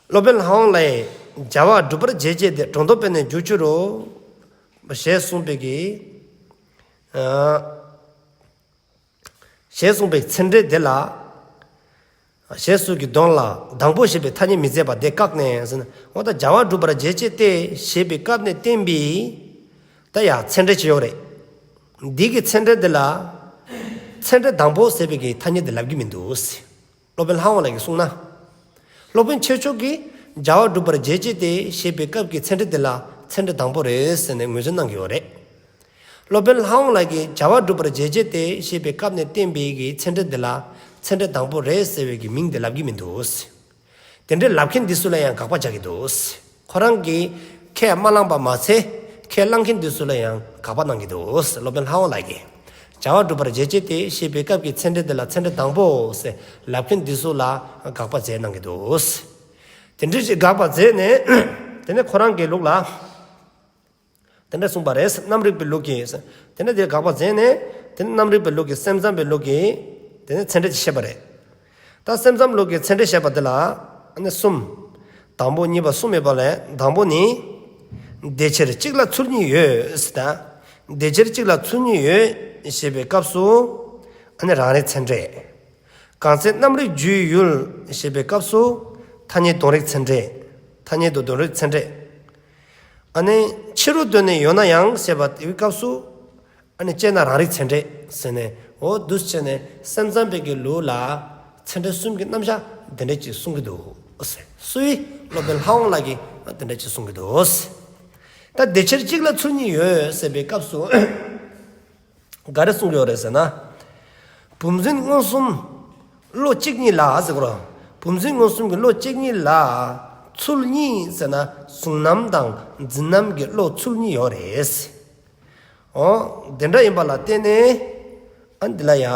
སློབ་དཔོན་ལྷ་དབང་བློས། བྱ་བ་སྒྲུབ་པར་བྱེད་བྱེད་དེ། སྒྲོ་འདོགས་པས་ནི་འཇུག་ཕྱིར་རོ། ཞེས་གསུངས་པའི་གི། ཨ། ཞེས་གསུངས་པའི་ཚད་འབྲས་དེ་ལ། ཞེས་སོགས་ཀྱི་དོན་ལ་དང་པོ་ཞེས་པའི་ཐ་སྙད་མི་མཛད་པ་དེ་བཀག་ནས་ཟེར་ན། འོ་ད་བྱ་བ་སྒྲུབ་པར་བྱེད་ཅེས་ཏེ་ཞེས་པའི་སྐབས་ནས་བསྟན་པའི་ད་ཡང་ཚད་འབྲས་ཅིག་ཡོད་རེད། འདི་གི་ཚད་འབྲས་འདི་ལ་ཚད་འབྲས་དང་པོ་ཟེར་བའི་གི་ཐ་སྙད་དེ་ལབ་ཀྱི་མི་འདུག། སློབ་དཔོན་ལྷ་དབང་ལགས་ཀྱིས་གསུངས་ན། སློབ་དཔོན་ཆོས་མཆོག་གིས་བྱ་བ་སྒྲུབ་པར་བྱེད་ཅེས་ཏེ་ཞེས་པའི་སྐབས་ཀྱི་ཚད་འབྲས་འདི་ལ་ཚད་འབྲས་དང་པོ་རེད་ཟེར་ནས་ངོས་འཛིན་གནང་གི་ཡོད་རེད། སློབ་དཔོན་ལྷ་དབང་ལགས་ཀྱིས་བྱ་བ་སྒྲུབ་པར་བྱེད་ཅེས་ཏེ་ཞེས་པའི་སྐབས་ནས་བསྟན་པའི་གི་ཚད་འབྲས་འདི་ལ་ཚད་འབྲས་དང་པོ་རེད་ཟེར་བའི་གི་མིང་དེ་ལབ་ཀྱི་མི་འདུག། དེ་འདྲའི་ལབ་མཁན་འདི་ཚོ་ལ་ཡང་དགག་པ་རྒྱག་གི་འདུག། ཁོ་རང་གིས་ཁས་མ་བླངས་པ་མ་ཚད་ཁས་བླངས་མཁན་འདི་ཚོ་ལ་ཡང་དགག་པ་གནང་གི་འདུག། སློབ་དཔོན་ལྷ་དབང་ལགས་ཀྱིས་བྱ་བ་སྒྲུབ་པར་བྱེད་ཅེས་ཏེ་ཞེས་པའི་སྐབས་ཀྱི་ཚད་འབྲས་འདི་ལ་ཚད་འབྲས་དང་པོ་ཟེར་ལབ་མཁན་འདི་ཚོ་ལ་དགག་པ་མཛད་གནང་གི་འདུག། དེ་འདྲའི་ཞིག་དགག་པ་མཛད་ནས་དེ་ནས་ཁོ་རང་གི་ལུགས་ལ། དེ་འདྲ་གསུངས་པ་རེད། རྣམ་རིག་པའི་ལུགས་ཀྱིས། དེ་ནས་དེ་དགག་པ་མཛད་ནས། དེ་ནས་རྣམ་རིག་པའི་ལུགས་ཀྱིས་སེམས་ཙམ་པའི་ལུགས་ཀྱིས། དེ་ནས་ཚད་འབྲས་ཅིག་བཤད་པ་རེད། ད་སེམས་ཙམ་ལུགས་ཀྱི་ཚད་འབྲས་བཤད་པ་དེ་ལ། ཨ་ནི་གསུམ། དང་པོ་གཉིས་པ་གསུམ་ཡོད་པ་ལས་དང་པོ་ནི། དེ་ཕྱིར་གཅིག་ལ་ཚུལ་གཉིས་ཡོད་ཟེར་ད། དེ་ཕྱིར་གཅིག་ལ་ཚུལ་གཉིས་ཡོད་ཞེས་པའི་སྐབས་སུ། ཨ་ནི་རང་རིག་ཚད་འབྲས། གང་ཚེ་རྣམ་རིག་རྒྱུའི་ཡུལ་ཞེས་པའི་སྐབས་སུ། ཐ་སྙད་དོན་རིག་ཚད་འབྲས། ཐ་སྙད་དུ་དོན་རིག་ཚད་འབྲས། ཨ་ནི་ཕྱི་རུ་དོན་ནི་ཡོད་ན་ཡང་ཞེས་པ་དེའི་སྐབས་སུ། ཨ་ནི་དཔྱད་ན་རང་རིག་ཚད་འབྲས་ཟེར་ནས། འོ་འདུག་བྱས་ནས་སེམས་ཙམ་པའི་གི་ལུགས་ལ་ཚད་འབྲས་གསུམ་གྱི་རྣམ་གཞག་དེ་འདྲས་ཅིག་གསུང་གི་འདུག། སུའི། སློབ་དཔོན་ལྷ་དབང་ལགས་ཀྱིས་དེ་འདྲས་ཅིག་གསུང་གི་འདུག། ད་དེ་ཕྱིར་གཅིག་ལ་ཚུལ་གཉིས་ཡོད་ཟེར་བའི་སྐབས་སུ། ག་རེ་གསུང་གི་ཡོད་རེད་ཟེར་ན། བུམ་འཛིན་མངོན་སུམ་བློ་གཅིག་ཉིད་ལ་ཟེར་གོ་ར། བུམ་འཛིན་མངོན་སུམ་གྱི་བློ་གཅིག་ཉིད་ལ་ཚུལ་གཉིས་ཟེར་ན་གཟུང་རྣམ་དང་འཛིན་རྣམ་གྱི་བློ་ཚུལ་གཉིས་ཡོད་རེད། འོ། དེ་འདྲ་ཡིན་པ་ལ་བརྟེན་ནས་ཨ་འདི་ལ་ཡང་།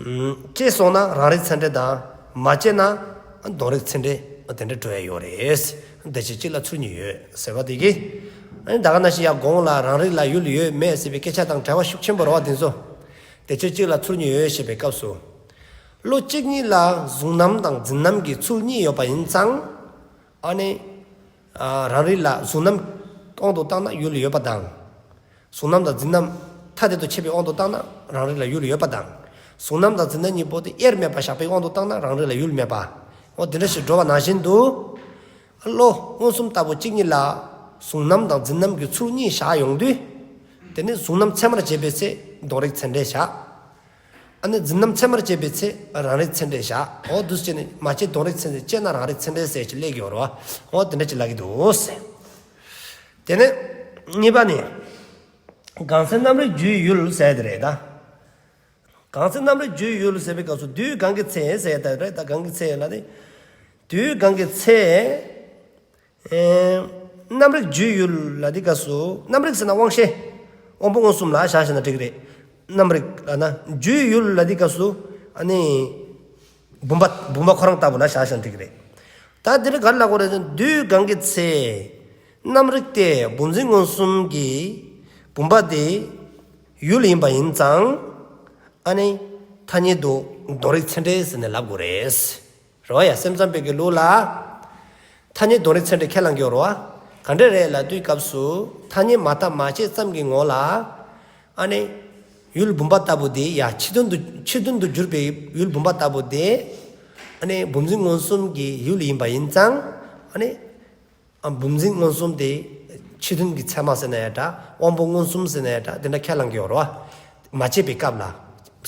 ཨུམ། དཔྱད་སོང་ན་རང་རིག་ཚད་འབྲས་དང་མ་དཔྱད་ན་དོན་རིག་ཚད་འབྲས་དེ་འདྲ་འགྲོ་ཡ་ཡོད་རེད། དེ་ཕྱིར་གཅིག་ལ་ཚུལ་གཉིས་ཡོད་ཟེར་བ་དེ་གིས། ཨ་ནི་ད་ག་ནང་བཞིན་ཡང་གོང་ལ་རང་རིག་ལ་ཡུལ་ཡོད་མེད་ཟེར་བའི་སྐད་ཆ་དང་འབྲེལ་བ་ཤུགས་ཆེན་པོ་རེད་བ་དེ་ཚོ། དེ་ཕྱིར་གཅིག་ལ་ཚུལ་གཉིས་ཡོད་ཞེས་པའི་སྐབས་སུ། བློ་གཅིག་ཉིད་ལ་གཟུང་རྣམ་དང་འཛིན་རྣམ་གྱི་ཚུལ་གཉིས་ཡོད་པ་ཡིན་ཙང་། ཨ་ནི། ཨ། རང་རིག་ལ་གཟུང་རྣམ་དབང་དུ་བཏང་ན་ཡུལ་ཡོད་པ་དང་། གཟུང་རྣམ་དང་འཛིན་རྣམ་ཐ་དད་དུ་ཕྱེ་བའི་དབང་དུ་བཏང་ན་རང་རིག་ལ་ཡུལ་ཡོད་པ་དང་། གཟུང་རྣམ་དང་འཛིན་རྣམ་གཉིས་པོ་དེ་དབྱེར་མེད་པར་བཞག་པའི་དབང་དུ་བཏང་ན་རང་རིག་ལ་ཡུལ་མེད་པ། འོ་དེ་འདྲ་ཞིག་འགྲོ་བ་ནང་བཞིན་དུ། བློ་མངོན་སུམ་ལྟ་བུ་གཅིག་ཉིད་ལ་གཟུང་རྣམ་དང་འཛིན་རྣམ་གྱི་ཚུལ་གཉིས་བཞག་ཡོང་དུས། དེ་ནི་གཟུང་རྣམ་ཚད་མར་བྱེད་པའི་ཚེ་དོན་རིག་ཚད་འབྲས་བཞག། ཨ་ནི་འཛིན་རྣམ་ཚད་མར་བྱེད་པའི་ཚེ་རང་རིག་ཚད་འབྲས་བཞག། འོ་འདུག་སེ་བྱས་ནས་མ་དཔྱད་དོན་རིག་ཚད་འབྲས་དཔྱད་ན་རང་རིག་ཚད་འབྲས་ཟེར་ཅིག་སླེབས་ཀྱི་ཡོད་རེད་བ། འོ་དེ་འདྲ་ཅིག་ལབ་ཀྱི་འདུག། དེ་ནས་གཉིས་པ་ནི། གང་ཚེ་རྣམ་རིག་རྒྱུའི་ཡུལ་ཟེར་དེ་རེད་ད། གང་ཚེ་རྣམ་རིག་རྒྱུའི་ཡུལ་ཟེར་བའི་སྐབས་སུ་དུས་གང་གི་ཚེ་ཟེར་ད་རེད་ད། གང་གི་ཚེ་ལ་ནི། དུས་གང་གི་ཚེ། ཨེ། རྣམ་རིག་རྒྱུའི་ཡུལ་ལ་དེའི་སྐབས་སུ་རྣམ་རིག་ཟེར་ན་དབང་ཤེས། དབང་པོ་མངོན་སུམ་ལ་བཞག་བཞག་ན་འགྲིག་གི་རེད། རྣམ་རིག་ལབ་ན་རྒྱུའི་ཡུལ་ལ་དེའི་སྐབས་སུ་ཨ་ནི། བུམ་པ་བུམ་པ་ཁོ་རང་ལྟ་བུ་ལ་བཞག་བཞག་ན་འགྲིག་གི་རེད། ད་འདིར་ག་རེ་ལབ་དགོས་རེད་ཟེར་ན་དུས་གང་གི་ཚེ། རྣམ་རིག་དེ་བུམ་འཛིན་མངོན་སུམ་གྱི་བུམ་པ་དེ་ཡུལ་ཡིན་པ་ཡིན་ཙང་། ཨ་ནི། ཐ་སྙད་དུ་དོན་རིག་ཚད་འབྲས་ཟེར་ནས་ལབ་དགོས་རེད། རེད་བ་ཡ། སེམས་ཙམ་པའི་གི་ལུགས་ལ། ཐ་སྙད་དོན་རིག་ཚད་འབྲས་ཁས་བླངས་ཀྱི་ཡོད་རེད་བ། ག་འདྲ་རེད་ལབ་དུས་སྐབས་སུ་ཐ་སྙད་མ་བརྟགས་མ་དཔྱད་ཙམ་གྱི་ངོ་ལ། ཨ་ནི། ཡུལ་བུམ་པ་ལྟ་བུ་དེ་ཡ་ཕྱི་དོན་དུ་ཕྱི་དོན་དུ་གྱུར་པའི་ཡུལ་བུམ་པ་ལྟ་བུ་དེ། ཨ་ནི་བུམ་འཛིན་མངོན་སུམ་གྱི་ཡུལ་ཡིན་པ་ཡིན་ཙང་། ཨ་ནི། ཨ་བུམ་འཛིན་མངོན་སུམ་དེ་ཕྱི་དོན་གྱི་ཚད་མ་ཟེར་ན་ཡང་འདྲ། དབང་པོ་མངོན་སུམ་ཟེར་ན་ཡང་འདྲ། དེ་འདྲ་ཁས་བླངས་ཀྱི་ཡོད་རེད་བ། མ་དཔྱད་པའི་སྐབས་ལ།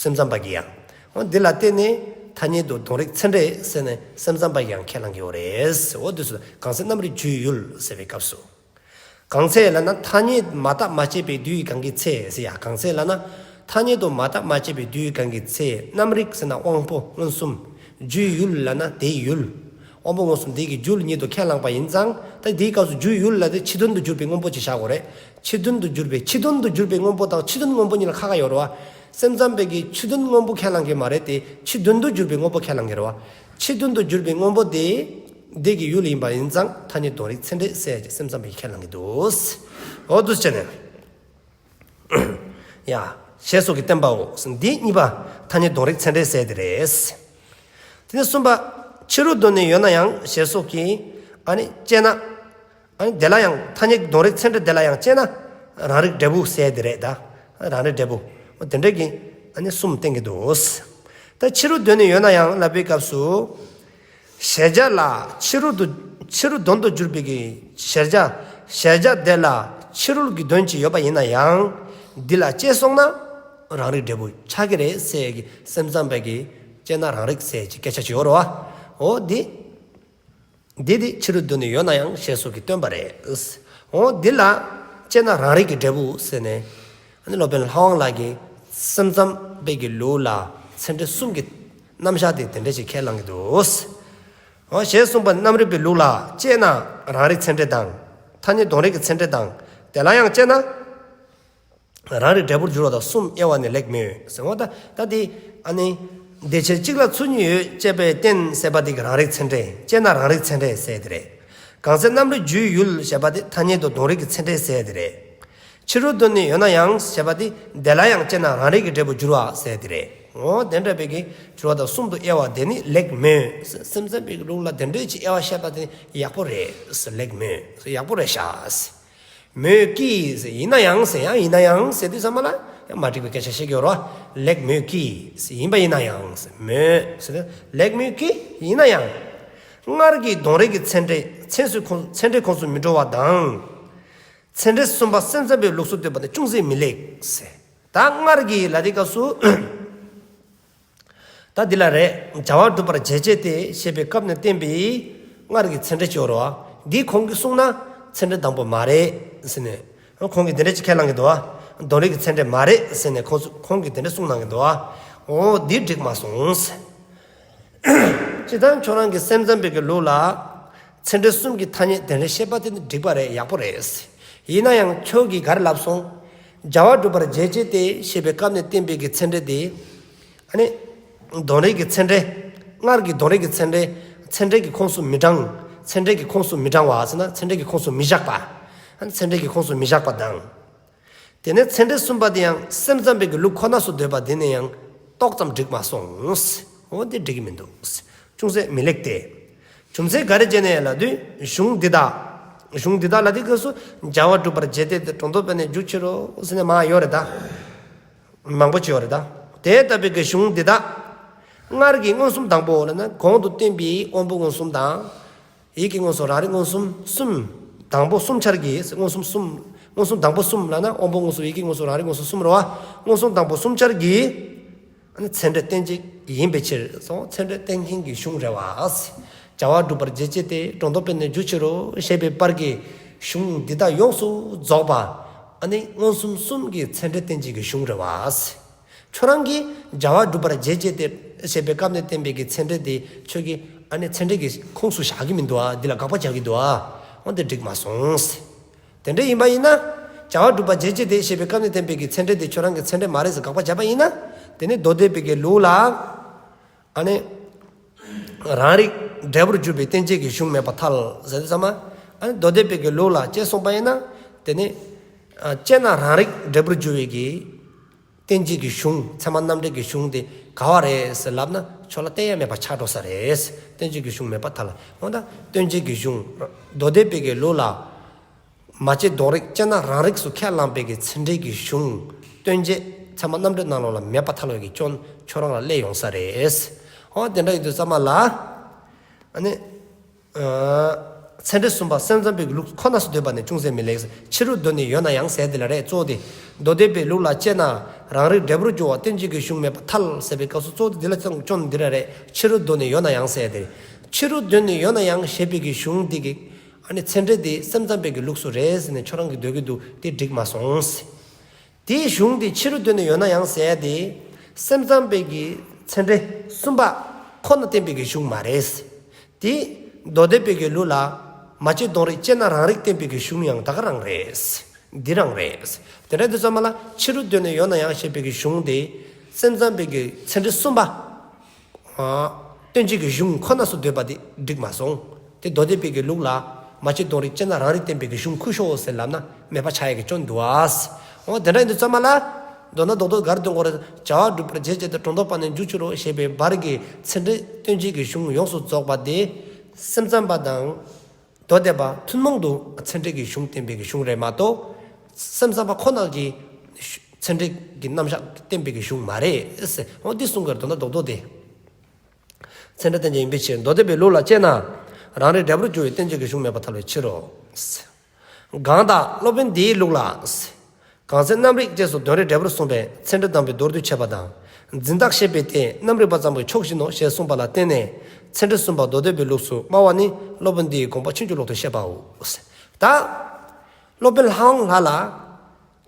སེམས་ཙམ་པ་གིས་ཡང་། འོ་འདི་ལ་བརྟེན་ནས་ཐ་སྙད་དུ་དོན་རིག་ཚད་འབྲས་ཟེར་ནས་སེམས་ཙམ་པ་གིས་ཡང་ཁས་བླངས་ཀྱི་ཡོད་རེད། འོ་འདི་ཚོ་གང་ཚེ་རྣམ་རིག་རྒྱུའི་ཡུལ་ཟེར་བའི་སྐབས་སུ། གང་ཚེ་ལབ་ན་ཐ་སྙད་མ་བརྟགས་མ་དཔྱད་པའི་དུས་གང་གི་ཚེ་ཟེར་ཡ། གང་ཚེ་ལབ་ན་ཐ་སྙད་དུ་མ་བརྟགས་མ་དཔྱད་པའི་དུས་གང་གི་ཚེ། རྣམ་རིག་ཟེར་ན་དབང་པོ་མངོན་སུམ། རྒྱུའི་ཡུལ་ལབ་ན་དེའི་ཡུལ། དབང་པོ་མངོན་སུམ་དེ་གི་རྒྱུ་ཉིད་དུ་ཁས་བླངས་པ་ཡིན་ཙང་། ད་དེའི་སྐབས་སུ་རྒྱུའི་ཡུལ་ལབ་དེ་ཕྱི་དོན་དུ་གྱུར་པའི་དངོས་པོ་ཅིག་བཞག་དགོས་རེད། ཕྱི་དོན་དུ་གྱུར་པའི་ཕྱི་དོན་དུ་གྱུར་པའི་དངོས་པོ་དང་ཕྱི་དོན་དངོས་པོ་གཉིས་ལ་ཁ་ཁ་ཡོད་རེད་བ། སེམས་ཙམ་པའི་གི་ཕྱི་དོན་དངོས་པོ་ཁས་བླངས་ཀྱི་མ་རེད་དེ། ཕྱི་དོན་དུ་གྱུར་པའི་དངོས་པོ་ཁས་བླངས་ཀྱི་རེད་བ། ཕྱི་དོན་དུ་གྱུར་པའི་དངོས་པོ་དེ། དེ་གི་ཡུལ་ཡིན་པ་ཡིན་ཙང་ཐ་སྙད་དོན་རིག་ཚད་འབྲས་ཟེར་ཅིག་སེམས་ཙམ་པས་ཁས་བླངས་ཀྱི་འདུག། འོ་འདུག་སེ་བྱས་ནས། ཡ། ཞེས་སོགས་ཀྱིས་བསྟན་པའོ། འདི་གཉིས་པ་ཐ་སྙད་དོན་རིག་ཚད་འབྲས་ཟེར་དེ་རེད། དེ་ནས་གསུམ་པ། ཕྱི་རུ་དོན་ནི་ཡོད་ན་ཡང་ཞེས་སོགས་ཀྱིས་ཨ་ནི་དཔྱད་ན། ཨ་ནི་དེ་ལ་ཡང་ཐ་སྙད་ཀྱི་དོན་རིག་ཚད་འབྲས་དེ་ལ་ཡང་དཔྱད་ན་རང་རིག་འབྲས་བུ་ཟེར་དེ་རེད་ད། རང་རིག་འབྲས་བུ། འོ་དེ་འདྲ་གི་ཨ་ནི་གསུམ་བསྟན་གྱི་འདུག། ད་ཕྱི་རོལ་དོན་ནི་ཡོད་ན་ཡང་ལབ་པའི་སྐབས་སུ། གཞལ་བྱ་ལ་ཕྱི་རོལ་དུ་ཕྱི་རོལ་དོན་དུ་གྱུར་པའི་གི་གཞལ་བྱ། གཞལ་བྱ་དེ་ལ་ཕྱི་རོལ་གྱི་དོན་ཅིག་ཡོད་པ་ཡིན་ན་ཡང་། འདི་ལ་དཔྱད་སོང་ན་རང་རིག་འབྲས་བུ་ཆགས་ཀྱི་རེད་ཟེར་གི་སེམས་ཙམ་པའི་གི་དཔྱད་ན་རང་རིག་ཟེར་གྱི་སྐད་ཆ་ཅིག་ཡོད་རེད་བ། འོ་འདི། འདི་དེ་ཕྱི་རོལ་དོན་ནི་ཡོད་ན་ཡང་ཞེས་སོགས་ཀྱིས་སྟོན་པ་རེད། འོ་འདི་ལ་དཔྱད་ན་རང་རིག་གི་འབྲས་བུ་ཟེར་ནས། ཨ་ནི་སློབ་དཔོན་ལྷ་དབང་ལགས་ཀྱིས་སེམས་ཙམ་པའི་གི་ལུགས་ལ་ཚད་འབྲས་གསུམ་གྱི་རྣམ་གཞག་དེ་དེ་འདྲ་ཞིག་ཁས་བླངས་ཀྱི་འདུག། འོ་ཞེས་གསུངས་པ་རྣམ་རིག་པའི་ལུགས་ལ་དཔྱད་ན་རང་རིག་ཚད་འབྲས་དང་། ཐ་སྙད་དོན་རིག་གི་ཚད་འབྲས་དང་། དེ་ལ་ཡང་དཔྱད་ན། རང་རིག་འབྲས་བུར་འགྱུར་བ་དང་གསུམ་དབྱེ་བ་ནི་ལེགས་མོད་ཟེར་བ་ད། ད་དེ་ཨ་ནི་དེ་ཕྱིར་གཅིག་ལ་ཚུལ་གཉིས་ཡོད་ཅེས་པའི་རྟེན་ཟེར་བ་དེ་གི་རང་རིག་ཚད་འབྲས། དཔྱད་ན་རང་རིག་ཚད་འབྲས་ཟེར་དེ་རེད། གང་ཚེ་རྣམ་རིག་རྒྱུའི་ཡུལ་ཞེས་པ་དེ་ཐ་སྙད་དུ་དོན་རིག་གི་ཚད་འབྲས་ཟེར་དེ་རེད། ཕྱི་རོལ་དོན་ནི་ཡོད་ན་ཡང་ཞེས་པ་དེ་དེ་ལ་ཡང་དཔྱད་ན་རང་རིག་གི་འབྲས་བུར་འགྱུར་བ་ཟེར་དེ་རེད། འོ་དེ་འདྲ་བའི་གི་འགྱུར་བ་དང་གསུམ་དུ་དབྱེ་བ་དེ་ནི་ལེགས་མོད། སེམས་ཙམ་པའི་ལུགས་ལ་དེ་འདྲའི་ཅིག་དབྱེ་བ་བཤད་པ་དེ་ནི་ཡག་པོ་རེད། ལེགས་མོད། ཡག་པོ་རེད་ཤག། མོད་ཀྱི་ཟེར། ཡིན་ན་ཡང་ཟེར། ཡང་ཡིན་ན་ཡང་ཟེར་དུས་ཙམ་པ་ལ་ཡང་མ་འགྲིག་པའི་སྐད་ཆ་བཤད་ཀྱི་ཡོད་རེད་བ། ལེགས་མོད་ཀྱི་ཟེར། ཡིན་པ་ཡིན་ན་ཡང་ཟེར། མོད་ཟེར་དུས་ལེགས་མོད་ཀྱི་ཡིན་ན་ཡང་། སྔར་གྱི་དོན་རིག་གི་ཚད་འབྲས་ཚད་སུ་ཁོངས་ཚད་འབྲས་ཁོངས་སུ་མི་འགྲོ་བ་དང་། ཚད་འབྲས་གསུམ་པ་སེམས་ཙམ་པའི་ལུགས་སུ་འདོད་པ་ནི་ཅུང་ཟད་མི་ལེགས་ཟེར། ད་སྔར་གྱི་ལ་དེ་སྐབས་སུ། ད་འདི་ལ་རེད། བྱ་བ་སྒྲུབ་པར་བྱེད་བྱེད་དེ་ཞེས་པའི་སྐབས་ནས་བསྟན་པའི་སྔར་གྱི་ཚད་འབྲས་ཅིག་ཡོད་རེད་བ། འདི་ཁོང་གིས་གསུངས་ན་ཚད་འབྲས་དང་པོ་མ་རེད་ཟེར་ནས། ཁོང་གིས་འདི་འདྲ་ཅིག་ཁས་བླངས་ཀྱི་འདུག་བ། དོན་རིག་གི་ཚད་འབྲས་མ་རེད་ཟེར་ནས་ཁོང་ཚོ་ཁོང་གིས་འདི་འདྲ་གསུངས་གནང་གི་འདུག་བ། འོ་འདི་འགྲིག་མ་སོང་ཟེར། སྤྱིར་བཏང་ཁྱོད་རང་གི་སེམས་ཙམ་པའི་གི་ལུགས་ལ། ཚད་འབྲས་གསུམ་གྱི་ཐ་སྙད་དེ་འདྲ་བཤད་པ་དེ་ནི་འགྲིག་པ་རེད། ཡག་པོ་རེད། ཡིན་ན་ཡང་ཁྱོད་ཀྱིས་ག་རེ་ལབ་སོང་། བྱ་བ་སྒྲུབ་པར་བྱེད་བྱེད་དེ་ཞེས་པའི་སྐབས་ནས་བསྟན་པའི་གི་ཚད་འབྲས་དེ། ཨ་ནི། དོན་རིག་གི་ཚད་འབྲས། སྔར་གྱི་དོན་རིག་གི་ཚད་འབྲས། ཚད་འབྲས་ཀྱི་ཁོངས་སུ་མི་བགྲང་། ཚད་འབྲས་ཀྱི་ཁོངས་སུ་མི་བགྲང་བ་ཟེར་ན་ཚད་འབྲས་ཀྱི་ཁོངས་སུ་མི་བཞག་པ། ཨ་ནི་ཚད་འབྲས་ཀྱི་ཁོངས་སུ་མི་བཞག་པ་དང་། དེ་ནས་ཚད་འབྲས་གསུམ་པ་དེ་ཡང་སེམས་ཙམ་པའི་གི་ལུགས་ཁོ་ན་སུ་འདོད་པ་དེ་ནས་ཡང་ཏོག་ཙམ་འགྲིག་མ་སོང་། འོ་དེ་འགྲིག་གི་མི་འདུག། ཅུང་ཟད་མི་ལེགས་ཏེ། རྒྱུ་མཚན་ག་རེ་བྱས་ནས་ལབ་དུས་གཞུང་འདི་དག། གཞུང་འདི་དག་ལ་དེ་སྐབས་སུ་བྱ་བ་སྒྲུབ་པར་བྱེད་དེ་དེ་གྲོང་དོ་པས་ནས་འཇུག་ཕྱིར་རོ་ཟེར་ནས་མ་ཡོད་རེད་ད། མང་པོ་ཅིག་ཡོད་རེད་ད། དེ་ལྟ་བུའི་གི་གཞུང་འདི་དག། སྔར་གྱི་མངོན་སུམ་དང་པོ་ལབ་ན་གོང་དུ་བསྟན་པའི་དབང་པོ་མངོན་སུམ་དང་། ཡིད་ཀྱི་མངོན་སུམ་རང་རིག་མངོན་སུམ་གསུམ། དང་པོ་གསུམ་ཆར་གྱི་མངོན་སུམ་གསུམ། མངོན་སུམ་དང་པོ་གསུམ་ལབ་ན་དབང་པོ་མངོན་སུམ་ཡིད་ཀྱི་མངོན་སུམ་རང་རིག་མངོན་སུམ་གསུམ་རེད་བ། མངོན་སུམ་དང་པོ་གསུམ་ཆར་གྱི། ཨ་ནི་ཚད་འབྲས་བསྟན་བྱེད་ཡིན་པའི་ཕྱིར་སོ། ཚད་འབྲས་བསྟན་མཁན་གྱི་གཞུང་རེད་བ། བྱ་བ་སྒྲུབ་པར་བྱེད་བྱེད་དེ་གྲོང་དོ་པས་ནས་འཇུག་ཕྱིར་རོ་ཞེས་པའི་བར་གྱི་གཞུང་འདི་དག་ཡོངས་སུ་རྫོགས་པ། ཨ་ནི་མངོན་སུམ་གསུམ་གྱི་ཚད་འབྲས་བསྟན་བྱེད་ཀྱི་གཞུང་རེད་བ། ཁྱོད་རང་གིས་བྱ་བ་སྒྲུབ་པར་བྱེད་བྱེད་དེ་ཞེས་པའི་སྐབས་ནས་བསྟན་པའི་གི་ཚད་འབྲས་དེ་ཁྱོད་ཀྱིས་ཨ་ནི་ཚད་འབྲས་ཀྱི་ཁོངས་སུ་བཞག་གི་མི་འདུག་ཨ། འདི་ལ་དགག་པ་རྒྱག་གི་འདུག་ཨ། འོ་དེ་འགྲིག་མ་སོང་། དེ་འདྲ་ཡིན་པ་ཡིན་ན། བྱ་བ་སྒྲུབ་པར་བྱེད་བྱེད་དེ་ཞེས་པའི་སྐབས་ནས་བསྟན་པའི་གི་ཚད་འབྲས་དེ་ཁྱོད་རང་གི་ཚད་འབྲས་མ་རེད་ཟེར་དགག་པ་བྱས་པ་ཡིན་ན། དེ་ནི་མདོ་སྡེ་པའི་གི་ལུགས་ལ། ཨ་ནི། རང་རིག་འབྲས་བུར་གྱུར་པའི་བསྟན་བྱེད་ཀྱི་གཞུང་མེད་པར་ཐལ་ཟེར་དུས་ཙམ་པ། ཨ་ནི་མདོ་སྡེ་པའི་གི་ལུགས་ལ་དཔྱད་སོང་པ་ཡིན་ན། དེ་ནི། ཨ་དཔྱད་ན་རང་རིག་འབྲས་བུར་གྱུར་པའི་གི། བསྟན་བྱེད་ཀྱི་གཞུང་ཚད་མ་རྣམ་འགྲེལ་གྱི་གཞུང་དེ་ག་བ་རེད་ཟེར་ལབ་ན་ཁྱོད་ལ་བསྟན་ཡ་མེད་པ་ཆགས་འགྲོ་ས་རེད། བསྟན་བྱེད་ཀྱི་གཞུང་མེད་པར་ཐལ། འོ་ད་བསྟན་བྱེད་ཀྱི་གཞུང་། མདོ་སྡེ་པའི་གི་ལུགས་ལ། མ་དཔྱད་དོན་རིག་དཔྱད་ན་རང་རིག་སུ་ཁས་བླངས་པའི་གི་ཚད་འབྲས་ཀྱི་གཞུང་། བསྟན་བྱེད་ཚད་མ་རྣམ་འགྲེལ་ནང་ལོགས་ལ་མེད་པར་ཐལ་བའི་གི་སྐྱོན་ཁྱོད་རང་ལ་སླེབས་ཡོང་ས་རེད། འོ་དེ་འདྲ་ཡིན་དུས་ཙམ་པ་ལ། ཨ་ནི། ཨ་ཚད་འབྲས་གསུམ་པ་སེམས་ཙམ་པའི་གི་ལུགས་ཁོ་ན་སུ་འདོད་པ་ནི་ཅུང་ཟད་མི་ལེགས། ཕྱི་རོལ་དོན་ནི་ཡོད་ན་ཡང་ཟེར་དེ་ལ་རེད་གཙོ་བོ་དེ། མདོ་སྡེ་པའི་ལུགས་ལ་དཔྱད་ན་རང་རིག་འབྲས་བུར་འགྱུར་བ་བསྟན་བྱེད་ཀྱི་གཞུང་མེད་པར་ཐལ་ཟེར་བའི་སྐབས་སུ་གཙོ་བོ་དེ་འདི་ལ་ཅང་སྐྱོན་འདི་ར་རེད། ཕྱི་རོལ་དོན་ནི་ཡོད་ན་ཡང་ཟེར་དེ། ཕྱི་རོལ་དོན་ནི་ཡོད་ན་ཡང་ཞེས་པའི་གི་གཞུང་འདི་གི། ཨ་ནི་ཚད་འབྲས་དེ་སེམས་ཙམ་པའི་གི་ལུགས་སུ་རེད་ཟེར་ནས་ཁྱོད་རང་གིས་འདོད་ཀྱི་འདུག། དེ་འགྲིག་མ་སོང་ཟེར། དེའི་གཞུང་དེ་ཕྱི་རོལ་དོན་ནི་ཡོད་ན་ཡང་ཟེར་ཡ་དེ། སེམས་ཙམ་པའི་གི་ཚད་འབྲས་གསུམ་པ་ཁོ་ན་བསྟན་པའི་གི་གཞུང་མ་རེད། དེ་མདོ་སྡེ་པའི་གི་ལུགས་ལ་མ་དཔྱད་དོན་རིག་དཔྱད་ན་རང་རིག་བསྟན་པའི་གི་གཞུང་ཡང་ད་ག་རང་རེད། འདི་རང་རེད། དེ་འདྲ་དུས་ཙམ་པ་ལ་ཕྱི་རོལ་དོན་ནི་ཡོད་ན་ཡང་ཞེས་པའི་གི་གཞུང་དེ་སེམས་ཙམ་པའི་གི་ཚད་འབྲས་གསུམ་པ། ཨ་བསྟན་བྱེད་ཀྱི་གཞུང་ཁོ་ན་སུ་འདོད་པ་དེ་འགྲིག་མ་སོང་། དེ་མདོ་སྡེ་པའི་གི་ལུགས་ལ་མ་དཔྱད་དོན་རིག་དཔྱད་ན་རང་རིག་བསྟན་པའི་གི་གཞུང་ཁུ་ཤོག་ཟེར་ལབ་ན་མེད་པ་ཆགས་ཡ་གི་སྐྱོན་འདུག་ཨ། འོ་དེ་འདྲ་ཡིན་དུས་ཙམ་པ་ལ། མདོར་ན་རྡོག་རྡོག་ག་རེ་འདོན་དགོས་རེད། བྱ་བ་སྒྲུབ་པར་བྱེད་བྱེད་དེ་གྲོང་དོ་པ་ནས་འཇུག་ཕྱིར་རོ་ཞེས་པའི་བར་གྱི་ཚད་འབྲས་བསྟན་བྱེད་ཀྱི་གཞུང་ཡོངས་སུ་རྫོགས་པ་དེ། སེམས་ཙམ་པ་དང་། མདོ་སྡེ་པ་ཐུན་མོང་དུ་ཚད་འབྲས་ཀྱི་གཞུང་བསྟན་པའི་གི་གཞུང་རེད་མ་གཏོགས། སེམས་ཙམ་པ་ཁོ་ན་གི་ཚད་འབྲས་ཀྱི་རྣམ་གཞག་བསྟན་པའི་གི་གཞུང་མ་རེད་ཟེར། འོ་འདི་གསུང་གི་རེད། དོན་དག་རྡོག་རྡོག་དེ། ཚད་འབྲས་བསྟན་བྱ་ཡིན་པའི་ཕྱིར། མདོ་སྡེ་པའི་ལུགས་ལ་དཔྱད་ན། རང་རིག་འབྲས་བུར་འགྱུར་བའི་བསྟན་བྱའི་གི་གཞུང་མེད་པར་ཐལ་བའི་ཕྱིར་རོ། གང་དག་སློབ་དཔོན་འདིའི་ལུགས་ལ། གང་ཚེ་རྣམ་རིག་ཅེས་སུ་དོན་རིག་འབྲས་བུར་གསུངས་པའི་ཚད་འབྲས་དང་པོའི་མདོར་བསྡུས་འཆད་པ་དང་། འཛིན་བདག་ཤེས་པའི་སྟེ་རྣམ་རིག་པ་ཙམ་གྱི་ཕྱོགས་བཞིན་ནོ་ཞེས་གསུངས་པ་ལ་བརྟེན་ནས་ཚད་འབྲས་གསུངས་པ་མདོ་སྡེ་པའི་ལུགས་སུ་སྨྲ་བ་ནི་སློབ་དཔོན་འདིའི་དགོངས་པ་ཕྱིན་ཅི་ལོག་ཏུ་བཤད་པའོ། ད་སློབ་དཔོན་ལྷ་དབང་ལྷ་ལ་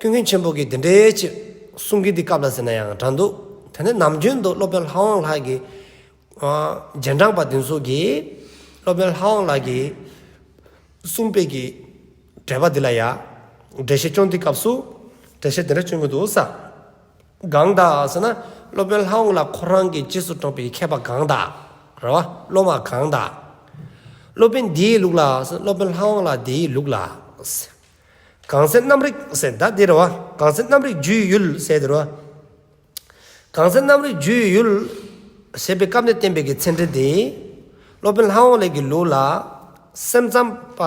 ཀུན་མཁྱེན་ཆེན་པོ་གིས་འདི་འདྲའི་ཅིག་གསུང་གི་འདི་སྐབས་ལ་ཟེར་ན་ཡང་འདྲ་འདུག། དེ་ནས་ནམ་རྒྱུན་དུ་སློབ་དཔོན་ལྷ་དབང་ལྷ་གི་ཨ་རྗེས་འབྲང་པ་འདི་ཚོ་གིས་སློབ་དཔོན་ལྷ་དབང་ལྷ་གིས་གསུངས་པའི་གི་འགྲེལ་པ་འདི་ལ་ཡ་འགྲེལ་བཤད་སྐྱོན་འདི་སྐབས་སུ་འགྲེལ་བཤད་འདི་འདྲ་སྐྱོན་གྱི་འདུག་ས། གང་དག་ཟེར་ན་སློབ་དཔོན་ལྷ་དབང་ལྷ་ཁོ་རང་གིས་རྗེས་སུ་འབྲངས་པའི་མཁས་པ་གང་དག་རེད་བ། སློབ་མ་གང་དག། སློབ་དཔོན་འདིའི་ལུགས་ལ་ཟེར། སློབ་དཔོན་ལྷ་དབང་ལྷ་འདིའི་ལུགས་ལ་ཟེར། གང་ཚེ་རྣམ་རིག་ཟེར་ད་འདི་རེད་བ། གང་ཚེ་རྣམ་རིག་རྒྱུའི་ཡུལ་ཟེར་འདི་རེད་བ། གང་ཚེ་རྣམ་རིག་རྒྱུའི་ཡུལ་ཞེས་པའི་སྐབས་ནས་བསྟན་པའི་གི་ཚད་འབྲས་དེ། སློབ་དཔོན་ལྷ་དབང་ལྷ་གི་ལུགས་ལ་སེམས་ཙམ་པ་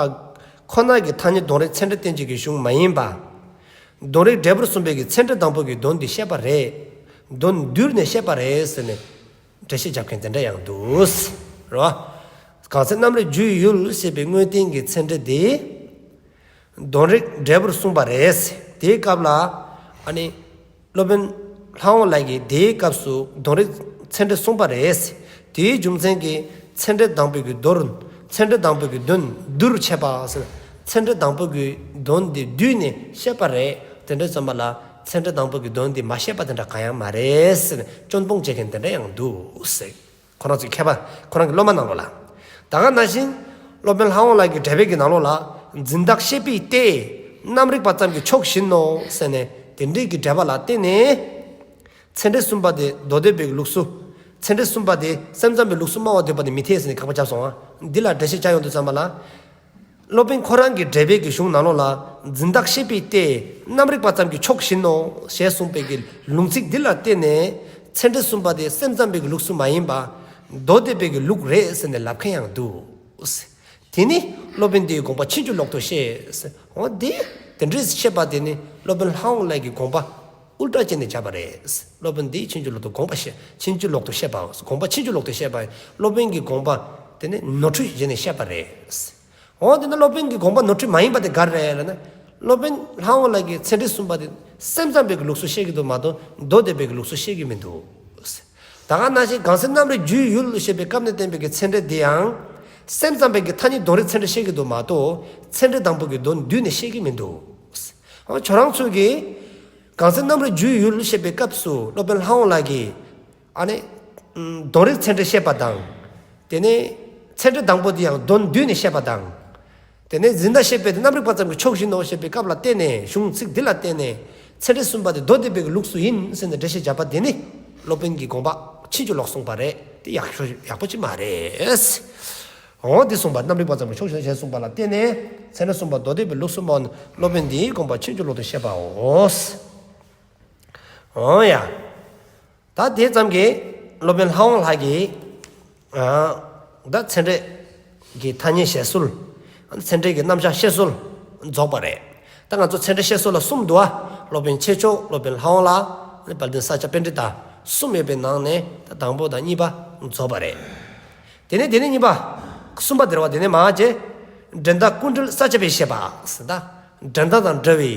ཁོ་ན་གི་ཐ་སྙད་དོན་རིག་ཚད་འབྲས་བསྟན་བྱའི་གི་གཞུང་མ་ཡིན་པ། དོན་རིག་འབྲས་བུར་གསུངས་པའི་གི་ཚད་འབྲས་དང་པོ་གི་དོན་འདི་བཤད་པ་རེད། དོན་བསྡུས་ནས་བཤད་པ་རེད་ཟེར་ནས་འགྲེལ་བཤད་རྒྱབ་མཁན་དེ་འདྲ་ཡང་འདུག་རེད་བ། གང་ཚེ་རྣམ་རིག་རྒྱུའི་ཡུལ་ཞེས་པའི་དངོས་བསྟན་གྱི་ཚད་འབྲས་དེ། དོན་རིག་འབྲས་བུར་གསུངས་པ་རེད། དེའི་སྐབས་ལ་ཨ་ནི་སློབ་དཔོན་ལྷ་དབང་ལྷ་གིས་དེའི་སྐབས་སུ་དོན་རིག་ཚད་འབྲས་གསུངས་པ་རེད། དེའི་རྒྱུ་མཚན་གྱིས་ཚད་འབྲས་དང་པོའི་གི་དོན། ཚད་འབྲས་དང་པོའི་གི་དོན་བསྡུ་རུ་འཆད་པ་ཟེར། ཚད་འབྲས་དང་པོའི་གི་དོན་དེ་བསྡུས་ནས་བཤད་པ་རེད། དེ་འདྲ་ཙམ་པ་ལ་ཚད་འབྲས་དང་པོའི་གི་དོན་དེ་མ་བཤད་པ་དེ་འདྲ་གང་ཡང་མ་རེད་ཟེར་ནས་སྐྱོན་སྤོང་བྱེད་མཁན་དེ་འདྲ་ཡང་འདུག་ཟེར། ཁོ་རང་ཚོའི་མཁས་པ་ཁོ་རང་གི་སློབ་མ་ནང་ལོགས་ལ། ད་ག་ནང་བཞིན་སློབ་དཔོན་ལྷ་དབང་ལྷ་གི་འགྲེལ་པའི་གི་ནང་ལོགས་ལ་འཛིན་བདག་ཤེས་པའི་སྟེ་རྣམ་རིག་པ་ཙམ་གྱི་ཕྱོགས་བཞིན་ནོ་ཟེར་ནས་དེ་འདྲའི་གི་འགྲེལ་པ་ལ་བརྟེན་ནས། ཚད་འབྲས་གསུམ་པ་དེ་མདོ་སྡེ་པའི་གི་ལུགས་སུ། ཚད་འབྲས་གསུམ་པ་དེ་སེམས་ཙམ་པའི་ལུགས་སུ་སྨྲ་བར་འདོད་པ་དེ་མི་འཐད་ཟེར་ནས་དགག་པ་བརྒྱབ་སོང་ང་། འདི་ལ་འགྲེལ་བཤད་བྱ་ཡོང་དུས་ཙམ་པ་ལ། སློབ་དཔོན་ཁོ་རང་གི་འགྲེལ་པའི་གི་གཞུང་ནང་ལོགས་ལ་འཛིན་བདག་ཤེས་པའི་སྟེ་རྣམ་རིག་པ་ཙམ་གྱི་ཕྱོགས་བཞིན་ནོ་ཞེས་གསུངས་པའི་གི་ལུང་ཚིག་འདི་ལ་བརྟེན་ནས་ཚད་འབྲས་གསུམ་པ་དེ་སེམས་ཙམ་པའི་གི་ལུགས་སུ་མ་ཡིན་པ་མདོ་སྡེ་པའི་གི་ལུགས་རེད་ཟེར་ནས་ལབ་མཁན་ཡང་འདུག། དེ་ནི་སློབ་དཔོན་དེའི་དགོངས་པ་ཕྱིན་ཅི་ལོག་ཏུ་བཤད། འོ་དེ་དེ་འདྲའི་བཤད་པ་དེ་ནི་སློབ་དཔོན་ལྷ་དབང་ལྷ་གི་དགོངས་པ་ཨུལ་ཊ་བྱས་ནས་བྱས་པ་རེད། སློབ་དཔོན་དེས་ཕྱིན་ཅི་ལོག་ཏུ་དགོངས་པ་བཤད། ཕྱིན་ཅི་ལོག་ཏུ་བཤད་པ། དགོངས་པ་ཕྱིན་ཅི་ལོག་ཏུ་བཤད་པ། སློབ་དཔོན་གྱི་དགོངས་པ་དེ་ནི་ནོར་འཁྲུལ་བྱས་ནས་བཤད་པ་རེད། འོ་དེ་ནི་སློབ་དཔོན་གྱི་དགོངས་པ་ནོར་འཁྲུལ་མ་ཡིན་པ་དེ་ག་རེ་རེད་ལབ་ན། སློབ་དཔོན་ལྷ་དབང་ལྷ་གིས་ཚད་འབྲས་གསུམ་པ་དེ་སེམས་ཙམ་པའི་གི་ལུགས་སུ་བཤད་ཀྱི་འདུག་མ་གཏོགས་མདོ་སྡེ་པའི་གི་ལུགས་སུ་བཤད་ཀྱི་མི་འདུག། ད་ག་ནང་བཞིན་གང་ཚེ་རྣམ་རིག་རྒྱུའི་ཡུལ་ཞེས་པའི་སྐབས་ནས་བསྟན་པའི་གི་ཚད་འབྲས་དེ་ཡང་། སེམས་ཙམ་པའི་གི་ཐ་སྙད་དོན་རིག་ཚད་འབྲས་བཤད་ཀྱི་འདུག་མ་གཏོགས་ཚད་འབྲས་དང་པོ་གི་དོན་བསྡུས་ནས་བཤད་ཀྱི་མི་འདུག། འོ་ཁྱོད་རང་ཚོ་གིས་གང་ཚེ་རྣམ་རིག་རྒྱུའི་ཡུལ་ཞེས་པའི་སྐབས་སུ་སློབ་དཔོན་ལྷ་དབང་ལྷ་གིས་ཨ་ནི་དོན་རིག་ཚད་འབྲས་བཤད་པ་དང་། དེ་ནས་ཚད་འབྲས་དང་པོ་དེ་ཡང་དོན་བསྡུས་ནས་བཤད་པ་དང་། དེ་ནས་འཛིན་བདག་ཤེས་པའི་སྟེ་རྣམ་རིག་པ་ཙམ་གྱི་ཕྱོགས་བཞིན་ནོ་ཞེས་པའི་སྐབས་ལ་བརྟེན་ནས་གཞུང་ཚིག་འདི་ལ་བརྟེན་ནས་ཚད་འབྲས་གསུམ་པ་དེ་མདོ་སྡེ་པའི་གི་ལུགས་སུ་ཡིན་ཟེར་ནས་འགྲེལ་བཤད་བརྒྱབ་པ་དེ་ནི་སློབ་དཔོན་གྱི་དགོངས་པ་ཕྱིན་ཅི་ལོག་གསུངས་པ་རེད། དེ་ཡག་ཤོས་ཡག་པོ་ཅིག་མ་རེད། འོ་འདི་གསུངས་པ་རྣམ་རིག་པ་ཙམ་གྱི་ཕྱོགས་བཞིན་ཞེས་གསུངས་པ་ལ་བརྟེན་ནས་ཚད་འབྲས་གསུམ་པ་མདོ་སྡེ་པའི་ལུགས་སུ་སྨྲ་བ་ནི་སློབ་དཔོན་འདིའི་དགོངས་པ་ཕྱིན་ཅི་ལོག་ཏུ་བཤད་པའོ། འོ་ཡ། ད་དེ་ཙམ་གྱིས་སློབ་དཔོན་ལྷ་དབང་ལྷ་གིས་ཨ་ད་ཚད་འབྲས་ཀྱི་ཐ་སྙད་བཤད་སྲོལ། ཚད་འབྲས་ཀྱི་རྣམ་གཞག་བཤད་སྲོལ་རྫོགས་པ་རེད། ད་ང་ཚོ་ཚད་འབྲས་བཤད་སྲོལ་ལ་གསུམ་འདུག་ཨ། སློབ་དཔོན་ཆོས་མཆོག། སློབ་དཔོན་ལྷ་དབང་ལྷ། དཔལ་ལྡན་ས་སྐྱ་པཎྜི་ཏ། གསུམ་ཡོད་པའི་ནང་ནས་ད་དང་པོ་དང་གཉིས་པ་རྫོགས་པ་རེད། དེ་ནས་དེ་ནས་གཉིས་པ། གསུམ་པ་དེ་རེད་བ། དེ་ནས་མ་བྱས། འགྲན་ཟླ་ཀུན་བྲལ་ས་སྐྱ་པའི་བཤད་པ་ཟེར། ད་འགྲན་ཟླ་དང་བྲལ་བའི་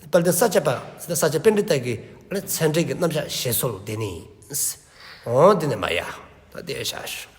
དཔལ་ལྡན་ས་སྐྱ་པ་ཟེར། ས་སྐྱ་པཎྜི་ཏ་གི་ཚད་འབྲས་ཀྱི་རྣམ་གཞག་བཤད་སྲོལ་དེ་ནི། འོ་དེ་ནས་མ་ཡ། ད་དེ་བཞག་ཤོག།